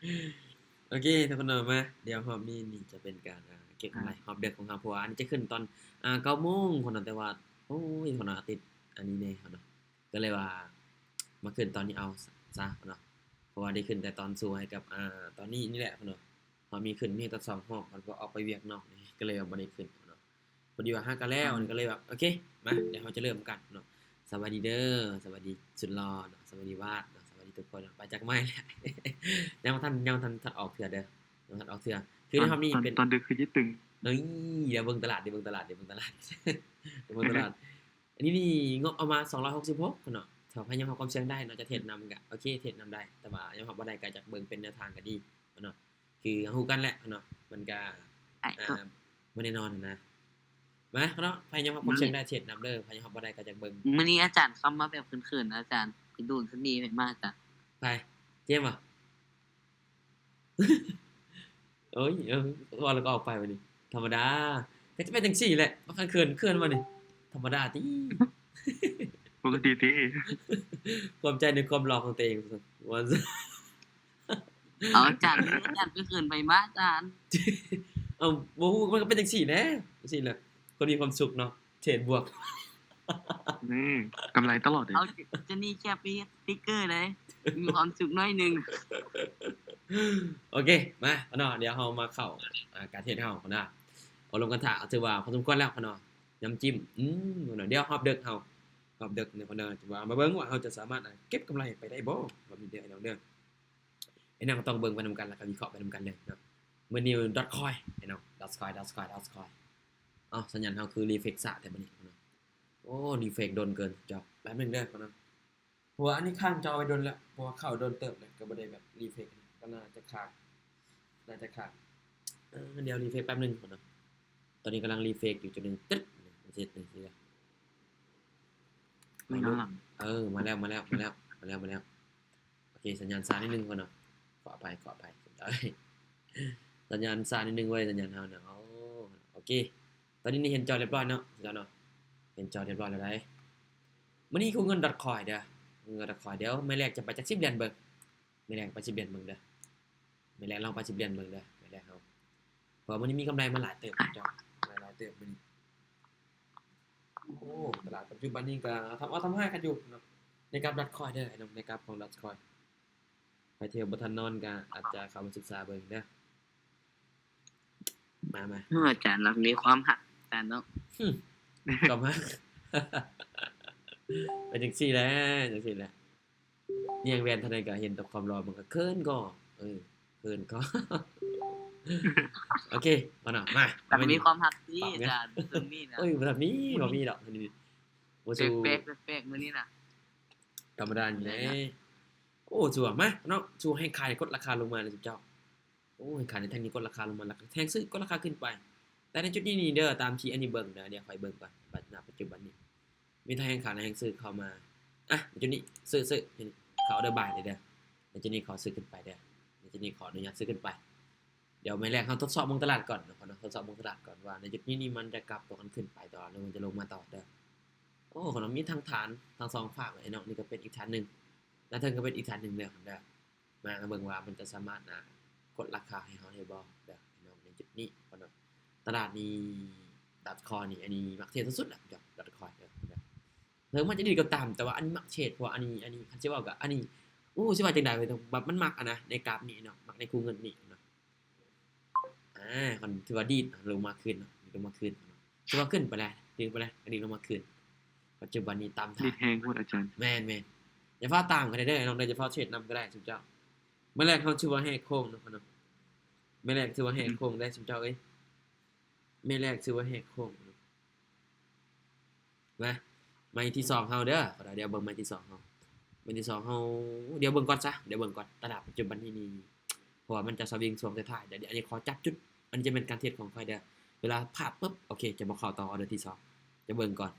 ໂອເຄ ທຸກຄົນເນາະ ມາ ດຽວຮອບນີ້ນີ້ຈະເປັນການ ອ່າ ເກັບກຳໄລຮອບເດິກຂອງເຮົາ ເພາະວ່າອັນນີ້ຈະຂຶ້ນຕອນ ອ່າ ເກົ້າໂມງພຸ້ນເນາະ ແຕ່ວ່າ ໂອ້ຍ ເນາະ ຕິດອັນນີ້ແດ່ເນາະ ກໍເລີຍວ່າມາຂຶ້ນຕອນນີ້ເອົາຊະເນາະ ເພາະວ່າໄດ້ຂຶ້ນແຕ່ຕອນສວຍກັບ ອ່າ ຕອນນີ້ນີ້ແຫຼະເນາະ ເຮົາມີຂຶ້ນມີແຕ່ສອງຮອບ ເພາະວ່າອອກໄປວຽກນອກ ກໍເລີຍວ່າບໍ່ໄດ້ຂຶ້ນເນາະ. ພໍດີວ່າຫາກະແລ້ວ ອືມ ກໍເລີຍແບບ ໂອເຄ ມາ ດຽວເຮົາຈະເລີ່ມກັນເນາະ. ສະບາຍດີເດີ ສະບາຍດີສຸດຫຼໍ່ເນາະ ສະບາຍດີວາດເນາະ ສະບາຍດີທຸກຄົນເນາະ. ໄປຈັກໄມ້ແລ້ວ ຍັງບໍ່ທັນ ຍັງບໍ່ທັນ ທັນອອກເທື່ອເດີ ຍັງບໍ່ທັນອອກເທື່ອ. ຄືໃນຮອບນີ້ເປັນ ຕອນດຶກຄືຊິຕຶງ ເອີຍ ດຽວເບິ່ງຕະຫຼາດ ດຽວເບິ່ງຕະຫຼາດ ດຽວເບິ່ງຕະຫຼາດ ດຽວເບິ່ງຕະຫຼາດ. ອັນນີ້ນີ້ງົບເອົາມາສອງຮ້ອຍຫົກສິບຫົກເນາະ. ຖ້າໃຜຍອມຮັບຄວາມສ່ຽງໄດ້ເນາະ ຈະເທຣດນຳກໍໂອເຄ ເທຣດນຳໄດ້ ແຕ່ວ່າຍອມຮັບບໍ່ໄດ້ກໍຈະເບິ່ງເປັນແນວທາງກໍດີເນາະ. ຄືຮູ້ກັນແຫຼະເນາະ ມັນກະ ອ່າ ບໍ່ແນ່ນອນຫັ້ນນະ. ມາເນາະ ໃຜຍອມຮັບຄວາມສ່ຽງໄດ້ເທຣດນຳເດີ ໃຜຍອມຮັບບໍ່ໄດ້ກໍຈັກເບິ່ງ. ມື້ນີ້ອາຈານຄຳມາແບບເຂີນໆນະອາຈານ ໄປດູນຊະນີ້ມາອາຈານ. ໃຜ ເຈມບໍ? ໂອ້ຍ ເອີ ເວົ້າແລ້ວກໍອອກໄປບາດນີ້ ທຳມະດາ ກໍຈະເປັນຈັ່ງຊີ້ແຫຼະ ມັນຄັນເຂີນ ເຂີນບາດນີ້ ທຳມະດາຕິ ປົກກະຕິຕິ ພູມໃຈໃນຄວາມຫຼໍ່ຂອງຕົວເອງ ວ່າຊັ້ນ. ເອົາ ອາຈານ ອາຈານໄປເຂີນໃຜມາອາຈານ? ເອົ້າ ບໍ່ຮູ້ ມັນກໍເປັນຈັ່ງຊີ້ແຫຼະ ຈັ່ງຊີ້ແຫຼະ ຄົນມີຄວາມສຸກເນາະ ເທຣດບວກ ອືມ ກຳໄລຕະຫຼອດເດ. ເອົາ ຈະນີ້ແຄບໄປເຮັດສະຕິກເກີໄດ໋ ມີຄວາມສຸກໜ້ອຍໜຶ່ງ. ໂອເຄ ມາເນາະ ດຽວເຮົາມາເຂົ້າ ອ່າ ການເທຣດເຮົາເນາະ. ເອົາລົງກັນຖ້າ ຖືວ່າພໍສົມຄວນແລ້ວເນາະ ຍຳຈິ້ມ ອືມ ດຽວຮອບເດິກເຮົາ ຮອບເດິກເນາະ ຖືວ່າມາເບິ່ງວ່າເຮົາຈະສາມາດ ອ່າ ເກັບກຳໄລໄປໄດ້ບໍ່ ແບບນີ້ເດີ ໄອ້ນ້ອງເດີ. ໄອ້ນ້ອງຕ້ອງເບິ່ງໄປນຳກັນ ແລ້ວກໍວິເຄາະໄປນຳກັນເລີຍເນາະ. ມື້ນີ້ດອດຄອຍ ໄອ້ນ້ອງ ດອດຄອຍ ດອດຄອຍ ດອດຄອຍ. ເອົ້າ ສັນຍານເຮົາຄືຣີເຟຣຊຊ້າແທ້ບັດນີ້ເນາະ. ໂອ້ ຣີເຟຣຊດົນເກີນ ຈອກ ແປັບໜຶ່ງເດີເນາະ ເພາະວ່າອັນນີ້ຄ້າງຈໍໄວ້ດົນແລ້ວ ເພາະວ່າເຂົ້າດົນເຕີບແລ້ວ ກໍບໍ່ໄດ້ແບບຣີເຟຣຊ ກໍໜ້າຈະຄ້າງ ໜ້າຈະຄ້າງ. ເອີ ດຽວຣີເຟຣຊແປັບໜຶ່ງເນາະ. ຕອນນີ້ກຳລັງຣີເຟຣຊຢູ່ ຈຸດໜຶ່ງ ຕຶດ ເຮັດຈັ່ງຊີ້ລະ ເອີ ມາແລ້ວ ມາແລ້ວ ມາແລ້ວ ມາແລ້ວ ມາແລ້ວ. ໂອເຄ ສັນຍານຊ້ານິດໜຶ່ງກ່ອນເນາະ ຂໍອະໄພ ຂໍອະໄພ ສັນຍານຊ້ານິດໜຶ່ງເວີຍ ສັນຍານເຮົານະ. ໂອ້ ໂອເຄ ຕອນນີ້ນີ້ເຫັນຈໍລຽບຮ້ອຍເນາະ ເຈົ້າເນາະ ເຫັນຈໍລຽບຮ້ອຍແລ້ວໃດ໋. ມື້ນີ້ຄູ່ເງິນດອດຄອຍເດີ ຄູ່ເງິນດອດຄອຍ ດຽວໄມ້ແລກຈະໄປຈັກສິບຫຼຽນເບິ່ງ ໄມ້ແລກໄປສິບຫຼຽນເບິ່ງເດີ ໄມ້ແລກລອງໄປສິບຫຼຽນເບິ່ງເດີ ໄມ້ແລກເຮົາ ເພາະວ່າມື້ນີ້ມີກຳໄລມາຫຼາຍເຕີບເຈົ້າ ຫຼາຍເຕີບມື້ນີ້. ໂອ້ ຕະຫຼາດປັດຈຸບັນນີ້ກໍທຳເອົາທຳຮ້າຍກັນຢູ່ເນາະ ໃນກາບດອດຄອຍເດີ ໃນກາບຂອງດອດຄອຍ. ໃຜທີ່ບໍ່ທັນນອນກໍອາດຈະເຂົ້າມາສຶກສາເບິ່ງເດີ. ມາ ມາ ເອີ ອາຈານລາວມີຄວາມຮັກອາຈານເນາະ. ຄວາມຮັກ ເປັນຈັ່ງຊີ້ແຫຼະ ຈັ່ງຊີ້ແຫຼະ. ແຍງແວ່ນເທົ່າໃດກໍເຫັນແຕ່ຄວາມຫຼໍ່ ມັນກໍເຂີນກໍ ເອີ ເຂີນກໍ. ໂອເຄ ມາເນາະ ມາ ມັນມີຄວາມຮັກຕິອາຈານ ເຊິ່ງນີ້ນະ. ໂອ້ຍ ບໍ່ທັນມີ ບໍ່ມີດອກ ອັນນີ້ບໍ່ສູ້ ແປກໆ ມື້ນີ້ນະ ທຳມະດານີ້ແຫຼະ. ໂອ້ ສວຍມາເນາະ ສວຍ ແຮງຂາຍກົດລາຄາລົງມາເລີຍເຈົ້າ. ໂອ້ ແຮງຂາຍໃນແທ່ງນີ້ກົດລາຄາລົງມາ ແລ້ວກໍແຮງຊື້ກົດລາຄາຂຶ້ນໄປ. ແຕ່ໃນຈຸດນີ້ນີ້ເດີ ຕາມທີ່ອັນນີ້ເບິ່ງເດີ ດຽວຂ້ອຍເບິ່ງກ່ອນ ບັດ ນະ ປັດຈຸບັນນີ້ ມີທັງແຮງຂາຍ ແລະ ແຮງຊື້ເຂົ້າມາ. ອ່ະ ໃນຈຸດນີ້ຊື້ ຊື້ ເຂົ້າເດີ ບາຍເດີ ໃນຈຸດນີ້ຂໍຊື້ຂຶ້ນໄປເດີ ໃນຈຸດນີ້ຂໍອະນຸຍາດຊື້ຂຶ້ນໄປ. ດຽວໄມ້ແລກເຮົາທົດສອບເບິ່ງຕະຫຼາດກ່ອນເນາະ ເນາະ ທົດສອບເບິ່ງຕະຫຼາດກ່ອນວ່າໃນຈຸດນີ້ນີ້ມັນຈະກັບຕົວກັນຂຶ້ນໄປຕໍ່ ຫຼືມັນຈະລົງມາຕໍ່ເດີ. ໂອ້ ຂອງເຮົາມີທັງຖານທັງສອງຟາກເລີຍເນາະ. ນີ້ກໍເປັນອີກຖານໜຶ່ງ ດ້ານເທິງກໍເປັນອີກຖານໜຶ່ງເດີ ເດີ. ມາເບິ່ງວ່າມັນຈະສາມາດ ອ່າ ກົດລາຄາໃຫ້ເຮົາໄດ້ບໍ່ເດີ ເນາະ ໃນຈຸດນີ້ເນາະ. ຕະຫຼາດນີ້ ດອດຄອຍນີ້ ອັນນີ້ມັກເທຣດສຸດໆແຫຼະ ດອດຄອຍເດີ ເດີ. ເຖິງມັນຈະດີກໍຕາມ ແຕ່ວ່າອັນນີ້ມັກເທຣດ ເພາະວ່າອັນນີ້ ອັນນີ້ ຄັນຊິເວົ້າກໍອັນນີ້ ໂອ້ ຊິວ່າຈັ່ງໃດ ແບບມັນມັກຫັ້ນນະ ໃນກາບນີ້ເນາະ ມັກໃນຄູ່ເງິນນີ້ເນາະ. ອ່າ ມັນຖືວ່າດີດລົງມາຄືນເນາະ ດີດລົງມາຄືນເນາະ. ຖືວ່າຂຶ້ນໄປແລ້ວ ດີດໄປແລ້ວ ອັນນີ້ລົງມາຄືນ. ປັດຈຸບັນນີ້ຕາມທາງ ດີດແຮງໂພດອາຈານ. ແມ່ນໆ ຢ່າຟ້າວຕາມກໍໄດ້ເດີ ນ້ອງເດີ ຢ່າຟ້າວເທຣດນຳກໍໄດ້ຊຸມເຈົ້າ. ໄມ້ແລກເຮົາຖືວ່າແຫກໂຄ້ງເນາະ ເນາະ ໄມ້ແລກຖືວ່າແຫກໂຄ້ງໄດ້ຊຸມເຈົ້າເອີຍ. ໄມ້ແລກຖືວ່າແຫກໂຄ້ງເນາະ. ມາ ໄມ້ທີສອງເຮົາເດີ ດຽວເບິ່ງໄມ້ທີສອງເຮົາ ໄມ້ທີສອງເຮົາ ດຽວເບິ່ງກ່ອນຊະ ດຽວເບິ່ງກ່ອນ. ຕະຫຼາດປັດຈຸບັນນີ້ນີ້ ເພາະວ່າມັນຈະສະວິງຊ່ວງທ້າຍໆ ດຽວ ດຽວອັນນີ້ຂໍຈັບຈຸດ ອັນນີ້ຈະແມ່ນການເທຣດຂອງຂ້ອຍເດີ. ເວລາພາດປຶບ ໂອເຄ ຈະບໍ່ເຂົ້າຕໍ່ອອເດີທີສອງ ຈະເບິ່ງກ່ອນ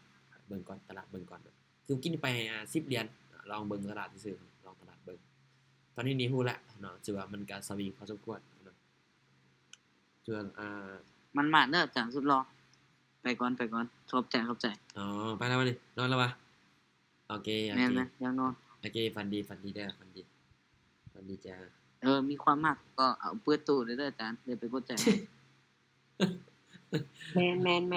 ເບິ່ງກ່ອນ ຕະຫຼາດເບິ່ງກ່ອນ. ຄືກິນໄປ ອ່າ ສິບຫຼຽນ ລອງເບິ່ງຕະຫຼາດຊື່ໆ ລອງຕະຫຼາດເບິ່ງ. ຕອນນີ້ນີ້ຮູ້ແລ້ວເນາະ ຖືວ່າມັນກະສະວິງພໍສົມຄວນເນາະ. ສ່ວນ ອ່າ ໝານໆເດີອາຈານສຸດຫຼໍ່. ໄປກ່ອນ ໄປກ່ອນ ຂອບໃຈ ຂອບໃຈ. ອໍ ໄປແລ້ວວະນີ້ ນອນແລ້ວວະ? ໂອເຄ ໂອເຄ ແມ່ນໆ ຢາກນອນ. ໂອເຄ ຝັນດີ ຝັນດີເດີ ຝັນດີ ຝັນດີຈ້າ. ເອີ ມີຄວາມຮັກກໍເອົາເປີດໂຕເດີອາຈານ ຢ່າໄປກົດໃຈ. ແມ່ນໆໆ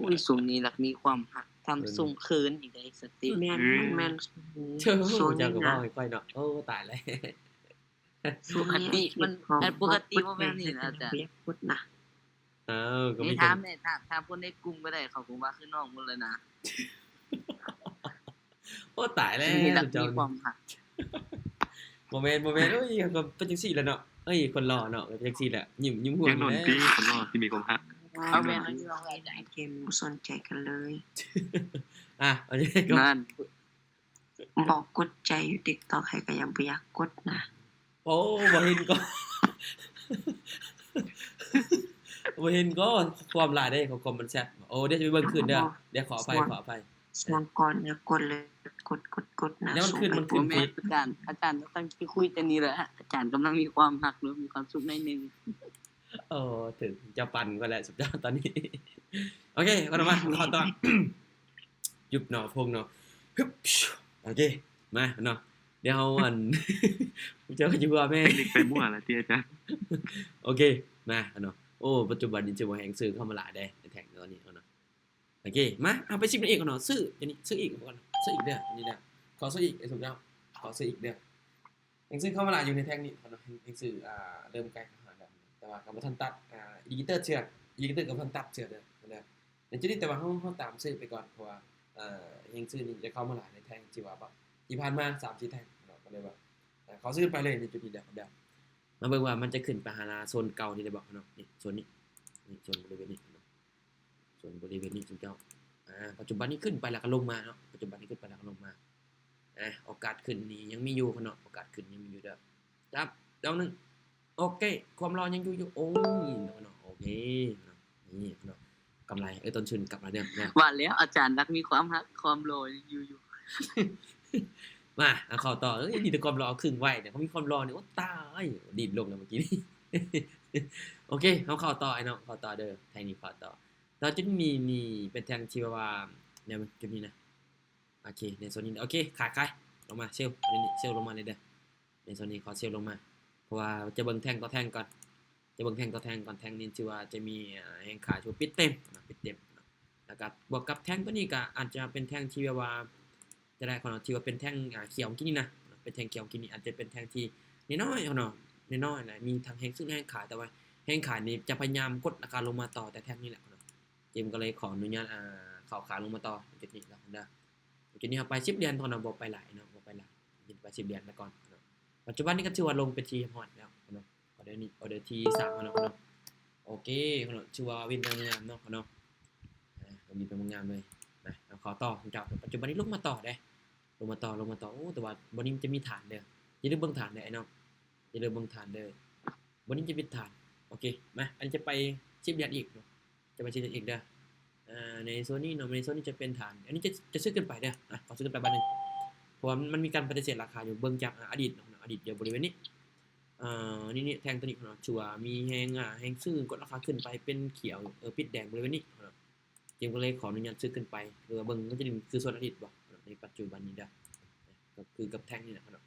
ໂອ້ຍ ຊ່ວງນີ້ລັກມີຄວາມຮັກ ທຳຊົງເຂີນອີກເດ້ສະຕິ. ແມ່ນໆ ຊ່ວງນີ້ນະ ເຈົ້າກໍເວົ້າໃຫ້ຂ້ອຍເນາະ. ໂອ້ ຕາຍແລ້ວ. ປົກກະຕິມັນ ອັນປົກກະຕິບໍ່ແມ່ນນີ້ນະອາຈານ. ອ້າວ ກໍມີ ຖາມແດ່ ຖາມ ຖາມຄົນໃນກຸ່ມກໍໄດ້ ເຂົາກໍວ່າຄືນ້ອງໝົດແລ້ວນະ. ໂອ້ ຕາຍແລ້ວ ມີຄວາມຮັກ. ບໍ່ແມ່ນ ບໍ່ແມ່ນ. ໂອ້ຍ ກໍເປັນຈັ່ງຊີ້ແຫຼະເນາະ. ເອີຍ ຄົນຫຼໍ່ເນາະ ກໍເປັນຈັ່ງຊີ້ແຫຼະ. ຍິ້ມ ຍິ້ມຫົວ. ຍັງດົນຕິ ຄົນຫຼໍ່ຊິມີຄວາມຮັກ. ເອົາແມ່ນ ເກມບໍ່ສົນໃຈກັນເລີຍ. ອ່ະ ອັນນີ້ກໍ ນັ້ນ ບອກກົດໃຈຢູ່ຕິກຕັອກໃຫ້ກໍຍັງບໍ່ຢາກກົດນະ. ໂອ້ ບໍ່ເຫັນກໍ ບໍ່ເຫັນກໍ ຄວາມຫຼາຍເດ້ ຂອງຄອມມັນແຊດ. ໂອ້ ດຽວຈະໄປເບິ່ງຄືນເດີ. ດຽວ ຂໍອະໄພ ຂໍອະໄພ. ຊ່ວງກ່ອນນະ ກົດເລີຍ ກົດ ກົດ ກົດນະ. ແລ້ວມັນຂຶ້ນ ມັນຂຶ້ນ ອາຈານ ອາຈານຕ້ອງຊິຄຸຍແຕ່ນີ້ແຫຼະ. ອາຈານກຳລັງມີຄວາມຮັກ ຫຼື ມີຄວາມສຸກໜ້ອຍໜຶ່ງ. ໂອ້ ຖືກເຈົ້າປັ່ນຂ້ອຍແລ້ວ ສຸດຍອດຕອນນີ້. ໂອເຄ ເຂົ້າມາ ເຂົ້າຕໍ່. ຢຸບເນາະ ພົງເນາະ. ຮຶບ ໂອເຄ ມາເນາະ. ດຽວເຮົາ ອັນ ເຈົ້າກໍຢູ່ວ່າແມ່ ໄປນິກໄປມົ້ວລະຕິອາຈານ. ໂອເຄ ມາເນາະ. ໂອ້ ປັດຈຸບັນນີ້ຖືວ່າແຮງຊື້ເຂົ້າມາຫຼາຍເດ້ ໃນແທັງຕອນນີ້ເນາະ. ໂອເຄ ມາ ເອົາໄປຊິບເອງກ່ອນເນາະ. ຊື້ ອັນນີ້ຊື້ອີກກ່ອນ ຊື້ອີກເດີ ອັນນີ້ເດີ. ຂໍຊື້ອີກ ໄອ້ສົມເຈົ້າ ຂໍຊື້ອີກເດີ. ແຮງຊື້ເຂົ້າມາຫຼາຍຢູ່ໃນແທັງນີ້ເນາະ. ແຮງ ແຮງຊື້ ອ່າ ເລີ່ມໃກ້ເຂົ້າຫາແລ້ວ ແຕ່ວ່າກໍບໍ່ທັນຕັດ ອ່າ ອິນດິເຄເຕີເທື່ອ ອິນດິເຄເຕີກໍບໍ່ທັນຕັດເທື່ອເດີ ເດີ. ໃນຈຸດນີ້ ແຕ່ວ່າເຮົາ ເຮົາຕາມຊື້ໄປກ່ອນ ເພາະວ່າ ເອີ ແຮງຊື້ນີ້ຈະເຂົ້າມາຫຼາຍໃນແທັງທີ່ວ່າ ທີ່ຜ່ານມາສາມສີ່ແທັງເນາະ. ກໍເລີຍວ່າ ເອີ ຂໍຊື້ໄປເລີຍໃນຈຸດນີ້ເດີ ເດີ. ມາເບິ່ງວ່າມັນຈະຂຶ້ນໄປຫາໂຊນເກົ່ານີ້ໄດ້ບໍ່ເນາະ. ນີ້ ໂຊນນີ້ ນີ້ ໂຊນບໍລິເວນນີ້ເນາະ. ສ່ວນບໍລິເວນນີ້ ຊຸມເຈົ້າ ອາ ປັດຈຸບັນນີ້ຂຶ້ນໄປແລ້ວກໍລົງມາເນາະ. ປັດຈຸບັນນີ້ຂຶ້ນໄປແລ້ວກໍລົງມາ. ອາ ໂອກາດຂຶ້ນນີ້ຍັງມີຢູ່ເນາະ. ໂອກາດຂຶ້ນຍັງມີຢູ່ເດີ. ຈັບດອກໜຶ່ງ. ໂອເຄ ຄວາມຫຼໍ່ຍັງຢູ່ຢູ່. ໂອ້ຍ ເນາະ ໂອເຄເນາະ. ນີ້ເນາະ ກຳໄລ ເອີ ຕົ້ນທຶນກັບມາເດີ. ວ່າແລ້ວອາຈານລັກມີຄວາມຮັກ ຄວາມຫຼໍ່ຍັງຢູ່ຢູ່. ມາ ເອົາເຂົ້າຕໍ່. ເອີຍ ມີແຕ່ຄວາມຫຼໍ່ ເອົາຄຶ່ງໄວ້ເນຍ. ເຂົາມີຄວາມຫຼໍ່ນີ້ ໂອ້ ຕາຍ ດີດລົງແລ້ວເມື່ອກີ້ນີ້. ໂອເຄ ເຮົາເຂົ້າຕໍ່ ອ້າຍນ້ອງ ເຂົ້າຕໍ່ເດີ. ແທ່ງນີ້ເຂົ້າຕໍ່. ແຕ່ວ່າຈຸດນີ້ ນີ້ເປັນແທ່ງທີ່ແບບວ່າ ແນວຈຸດນີ້ນະ. ໂອເຄ ໃນໂຊນນີ້ ໂອເຄ ຂາຍ ຂາຍ ລົງມາ ເຊວ ນີ້ ເຊວລົງມາເລີຍເດີ. ໃນໂຊນນີ້ຂໍເຊວລົງມາ ເພາະວ່າຈະເບິ່ງແທ່ງຕໍ່ແທ່ງກ່ອນ ຈະເບິ່ງແທ່ງຕໍ່ແທ່ງກ່ອນ. ແທ່ງນີ້ຖືວ່າຈະມີ ອາ ແຮງຂາຍ ຖືວ່າປິດເຕັມເນາະ ປິດເຕັມເນາະ. ແລ້ວກໍບວກກັບແທ່ງຕົວນີ້ກໍອາດຈະເປັນແທ່ງທີ່ແບບວ່າ ຈະໄດ້ເນາະ ຖືວ່າເປັນແທ່ງ ອາ ຂຽວກິນນີ້ນະ ເປັນແທ່ງຂຽວກິນນີ້ ອາດຈະເປັນແທ່ງທີ່ນ້ອຍໆເນາະ ນ້ອຍໆນະ ມີທັງແຮງຊື້ແລະແຮງຂາຍ. ແຕ່ວ່າແຮງຂາຍນີ້ຈະພະຍາຍາມກົດລາຄາລົງມາຕໍ່ແຕ່ແທ່ງນີ້ແຫຼະເນາະ. ເຈມກໍເລີຍຂໍອະນຸຍາດ ອາ ເຂົ້າຂາຍລົງມາຕໍ່ຈຸດນີ້ແລ້ວເດີ. ຈຸດນີ້ເຮົາໄປສິບຫຼຽນກ່ອນເນາະ ບໍ່ໄປຫຼາຍເນາະ ບໍ່ໄປຫຼາຍ ໄປສິບຫຼຽນໄປກ່ອນເນາະ. ປັດຈຸບັນນີ້ກໍຖືວ່າລົງເປັນທີ່ຮຽບຮ້ອຍແລ້ວເນາະ. ອອເດີນີ້ ອອເດີທີສາມເນາະ ໂອເຄເນາະ. ຖືວ່າວິນໄປງາມເນາະ ເນາະ ອາ ວິນໄປງາມເລີຍນະ. ເອົາ ຂໍຕໍ່ເຈົ້າ. ປັດຈຸບັນນີ້ລົງມາຕໍ່ເດ້ ລົງມາຕໍ່ ລົງມາຕໍ່. ໂອ້ ແຕ່ວ່າບ່ອນນີ້ມັນຈະມີຖານເດີ ຢ່າລືມເບິ່ງຖານເດີ ອ້າຍນ້ອງ ຢ່າລືມເບິ່ງຖານເດີ. ບ່ອນນີ້ຈະເປັນຖານ. ໂອເຄ ມາ ອັນນີ້ຈະໄປສິບຫຼຽນອີກເນາະ ຈະໄປຊິເຮັດອີກເດີ. ອາ ໃນໂຊນນີ້ເນາະ ໃນໂຊນນີ້ຈະເປັນຖານ ອັນນີ້ຈະ ຈະຊື້ຂຶ້ນໄປເດີ. ອາ ຂໍຊື້ຂຶ້ນໄປບາດໜຶ່ງ ເພາະວ່າມັນ ມັນມີການປະຕິເສດລາຄາຢູ່. ເບິ່ງຈາກ ອາ ອະດີດເນາະ ອະດີດຢູ່ບໍລິເວນນີ້. ເອີ ນີ້ ນີ້ແທ່ງຕົວນີ້ເນາະ ຖືວ່າມີແຮງ ອາ ແຮງຊື້ກົດລາຄາຂຶ້ນໄປເປັນຂຽວ ເອີ ປິດແດງບໍລິເວນນີ້ເນາະ. ເຈມກໍເລີຍຂໍອະນຸຍາດຊື້ຂຶ້ນໄປ ຫຼືວ່າເບິ່ງມັນຈະເດັ່ນຄືໂຊນອະດີດບໍ່ເນາະ ໃນປັດຈຸບັນນີ້ເດີ. ກໍຄືກັບແທ່ງນີ້ແຫຼະເນາະ.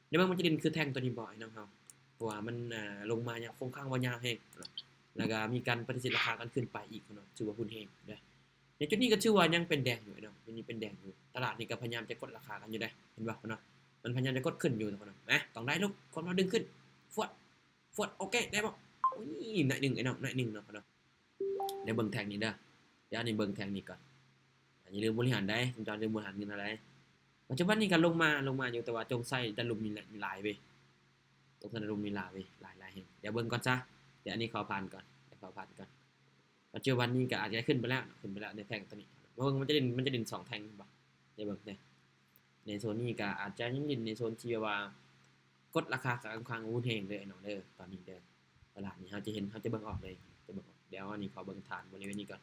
ໄດ້ເບິ່ງມັນຈະເດັ່ນຄືແທ່ງຕົວນີ້ບໍ່ ອ້າຍນ້ອງເຮົາ ເພາະວ່າມັນ ເອີ ລົງມາຢ່າງຄົງຄ້າງບໍ່ຍາວແຮງເນາະ ແລ້ວກໍມີການປະຕິເສດລາຄາກັນຂຶ້ນໄປອີກເນາະ ຖືວ່າຮຸນແຮງເດີ. ໃນຈຸດນີ້ກໍຖືວ່າຍັງເປັນແດງຢູ່ເນາະ ຈຸດນີ້ເປັນແດງຢູ່. ຕະຫຼາດນີ້ກໍພະຍາຍາມຈະກົດລາຄາກັນຢູ່ເດ້ ເຫັນບໍ່ເນາະ ມັນພະຍາຍາມຈະກົດຂຶ້ນຢູ່ເນາະ. ມາ ຕ້ອງໄດ້ລູກ ຄວາມເຮົາດຶງຂຶ້ນ ຟວດ ຟວດ ໂອເຄ ໄດ້ບໍ່? ອຸ້ຍ ໜ້ອຍໜຶ່ງ ໄອ້ນ້ອງ ໜ້ອຍໜຶ່ງເນາະ. ດຽວເບິ່ງແທ່ງນີ້ເດີ ດຽວອັນນີ້ເບິ່ງແທ່ງນີ້ກ່ອນ. ຢ່າລືມບໍລິຫານໃດ ເຈົ້າຢ່າລືມບໍລິຫານເງິນເຮົາໃດ. ປັດຈຸບັນນີ້ກໍລົງມາ ລົງມາຢູ່ ແຕ່ວ່າຈົ່ງໃສ່ດັນລຸ່ມນີ້ຫຼາຍເວີຍ ຕົກໃສ່ດັນລຸ່ມນີ້ຫຼາຍເວີຍ ຫຼາຍ ຫຼາຍແຮງ. ດຽວເບິ່ງກ່ອນຊະ ດຽວອັນນີ້ຂໍຜ່ານກ່ອນ ດຽວຂໍຜ່ານກ່ອນ. ປັດຈຸບັນນີ້ກໍອາດຈະຂຶ້ນໄປແລ້ວ ຂຶ້ນໄປແລ້ວໃນແທ່ງຕົວນີ້. ມາເບິ່ງ ມັນຈະເດັ່ນ ມັນຈະເດັ່ນສອງແທ່ງ ເຫັນບໍ່? ດຽວເບິ່ງເດ້ ໃນໂຊນນີ້ກໍອາດຈະຍັງຫຼິ້ນໃນໂຊນທີ່ແບບວ່າກົດລາຄາຂ້ອນຂ້າງຮຸນແຮງເດີ ໄອ້ນ້ອງເດີ ຕອນນີ້ເດີ. ຕະຫຼາດນີ້ເຮົາຈະເຫັນ ເຮົາຈະເບິ່ງອອກເລີຍ ຈະເບິ່ງອອກ. ດຽວອັນນີ້ຂໍເບິ່ງຖານບໍລິເວນນີ້ກ່ອນ.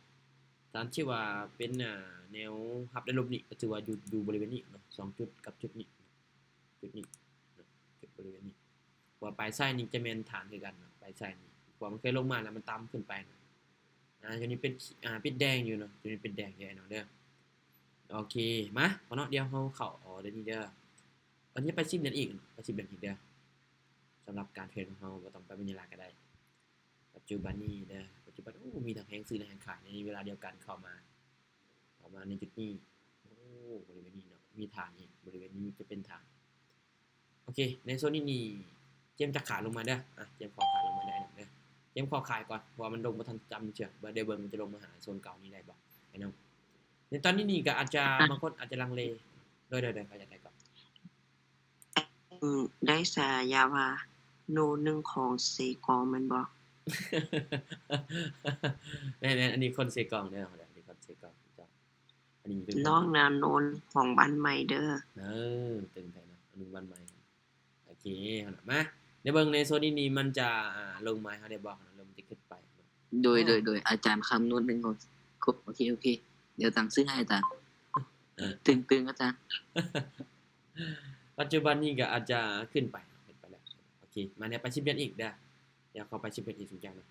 ຖານທີ່ວ່າເປັນ ອາ ແນວຮັບ ແລະ ຫຼົບນີ້ ກໍຖືວ່າຢູ່ ຢູ່ບໍລິເວນນີ້ເນາະ ສອງຈຸດກັບຈຸດນີ້ ຈຸດນີ້ເນາະ ຈຸດບໍລິເວນນີ້. ເພາະວ່າປາຍໄຊນີ້ຈະແມ່ນຖານຄືກັນເນາະ ປາຍໄຊນີ້ ເພາະວ່າມັນເຄີຍລົງມາແລ້ວມັນຕຳຂຶ້ນໄປເນາະ. ອາ ຢູ່ນີ້ເປັນ ອາ ປິດແດງຢູ່ເນາະ ຢູ່ນີ້ເປັນແດງຢູ່ ໄອ້ນ້ອງເດີ. ໂອເຄ ມາ ພໍເນາະ ດຽວເຮົາເຂົ້າອໍເດີນີ້ເດີ. ອັນນີ້ໄປສິບຫຼຽນອີກ ໄປສິບຫຼຽນອີກເດີ້. ສຳລັບການເທຣດຂອງເຮົາ ບໍ່ຕ້ອງໄປບັນຍາລາກໍໄດ້. ປັດຈຸບັນນີ້ເດີ້ ປັດຈຸບັນ ໂອ້ ມີທັງແຮງຊື້ ແລະ ແຮງຂາຍໃນເວລາດຽວກັນເຂົ້າມາ ເຂົ້າມາໃນຈຸດນີ້. ໂອ້ ບໍລິເວນນີ້ເນາະ ມີຖານອີກ ບໍລິເວນນີ້ຈະເປັນຖານ. ໂອເຄ ໃນໂຊນນີ້ນີ້ ກຽມຈະຂາຍລົງມາເດີ້ ອາ ກຽມຂໍຂາຍລົງມາໄດ້ເດີ້ ກຽມຂໍຂາຍກ່ອນ ເພາະວ່າມັນລົງບໍ່ທັນຈຳເທື່ອ ບໍ່ໄດ້ເບິ່ງມັນຈະລົງມາຫາໂຊນເກົ່ານີ້ໄດ້ບໍ່ ໃຫ້ນຳ. ໃນຕອນນີ້ນີ້ກໍອາດຈະ ບາງຄົນອາດຈະລັງເລ ໂດຍ ໂດຍ ໂດຍ ເຂົ້າໃຈໄດ້ກ່ອນ. ອືມ ໄດ້ສາຍາວ່າ ໂນໜຶ່ງຂອງເຊກອງແມ່ນບໍ່? ແມ່ນໆ ອັນນີ້ຄົນເຊກອງເດີ້ ອັນນີ້ຄົນເຊກອງເຈົ້າ. ອັນນີ້ເປັນ ນ້ອງນາໂນນຂອງບ້ານໃໝ່ເດີ້. ເອີ ຕຶງແທ້ເນາະ ອະນຸບ້ານໃໝ່. ໂອເຄ ເຮົານະ ມາ ດຽວເບິ່ງໃນໂຊນນີ້ນີ້ ມັນຈະ ອາ ລົງມາໃຫ້ເຮົາໄດ້ບໍ່ ເນາະ ແລ້ວມັນຈະຂຶ້ນໄປເນາະ. ໂດຍ ໂດຍ ໂດຍ ອາຈານຄຳນວນໜຶ່ງ ໂອເຄ ໂອເຄ ໂອເຄ ດຽວຕັ້ງຊື່ໃຫ້ອາຈານ. ຕຶງໆ ອາຈານ. ປັດຈຸບັນນີ້ກໍອາດຈະຂຶ້ນໄປ ຂຶ້ນໄປແລ້ວ. ໂອເຄ ມາ ດຽວໄປສິບຫຼຽນອີກເດີ້ ດຽວເຂົ້າໄປສິບຫຼຽນອີກ ສົນໃຈນະ.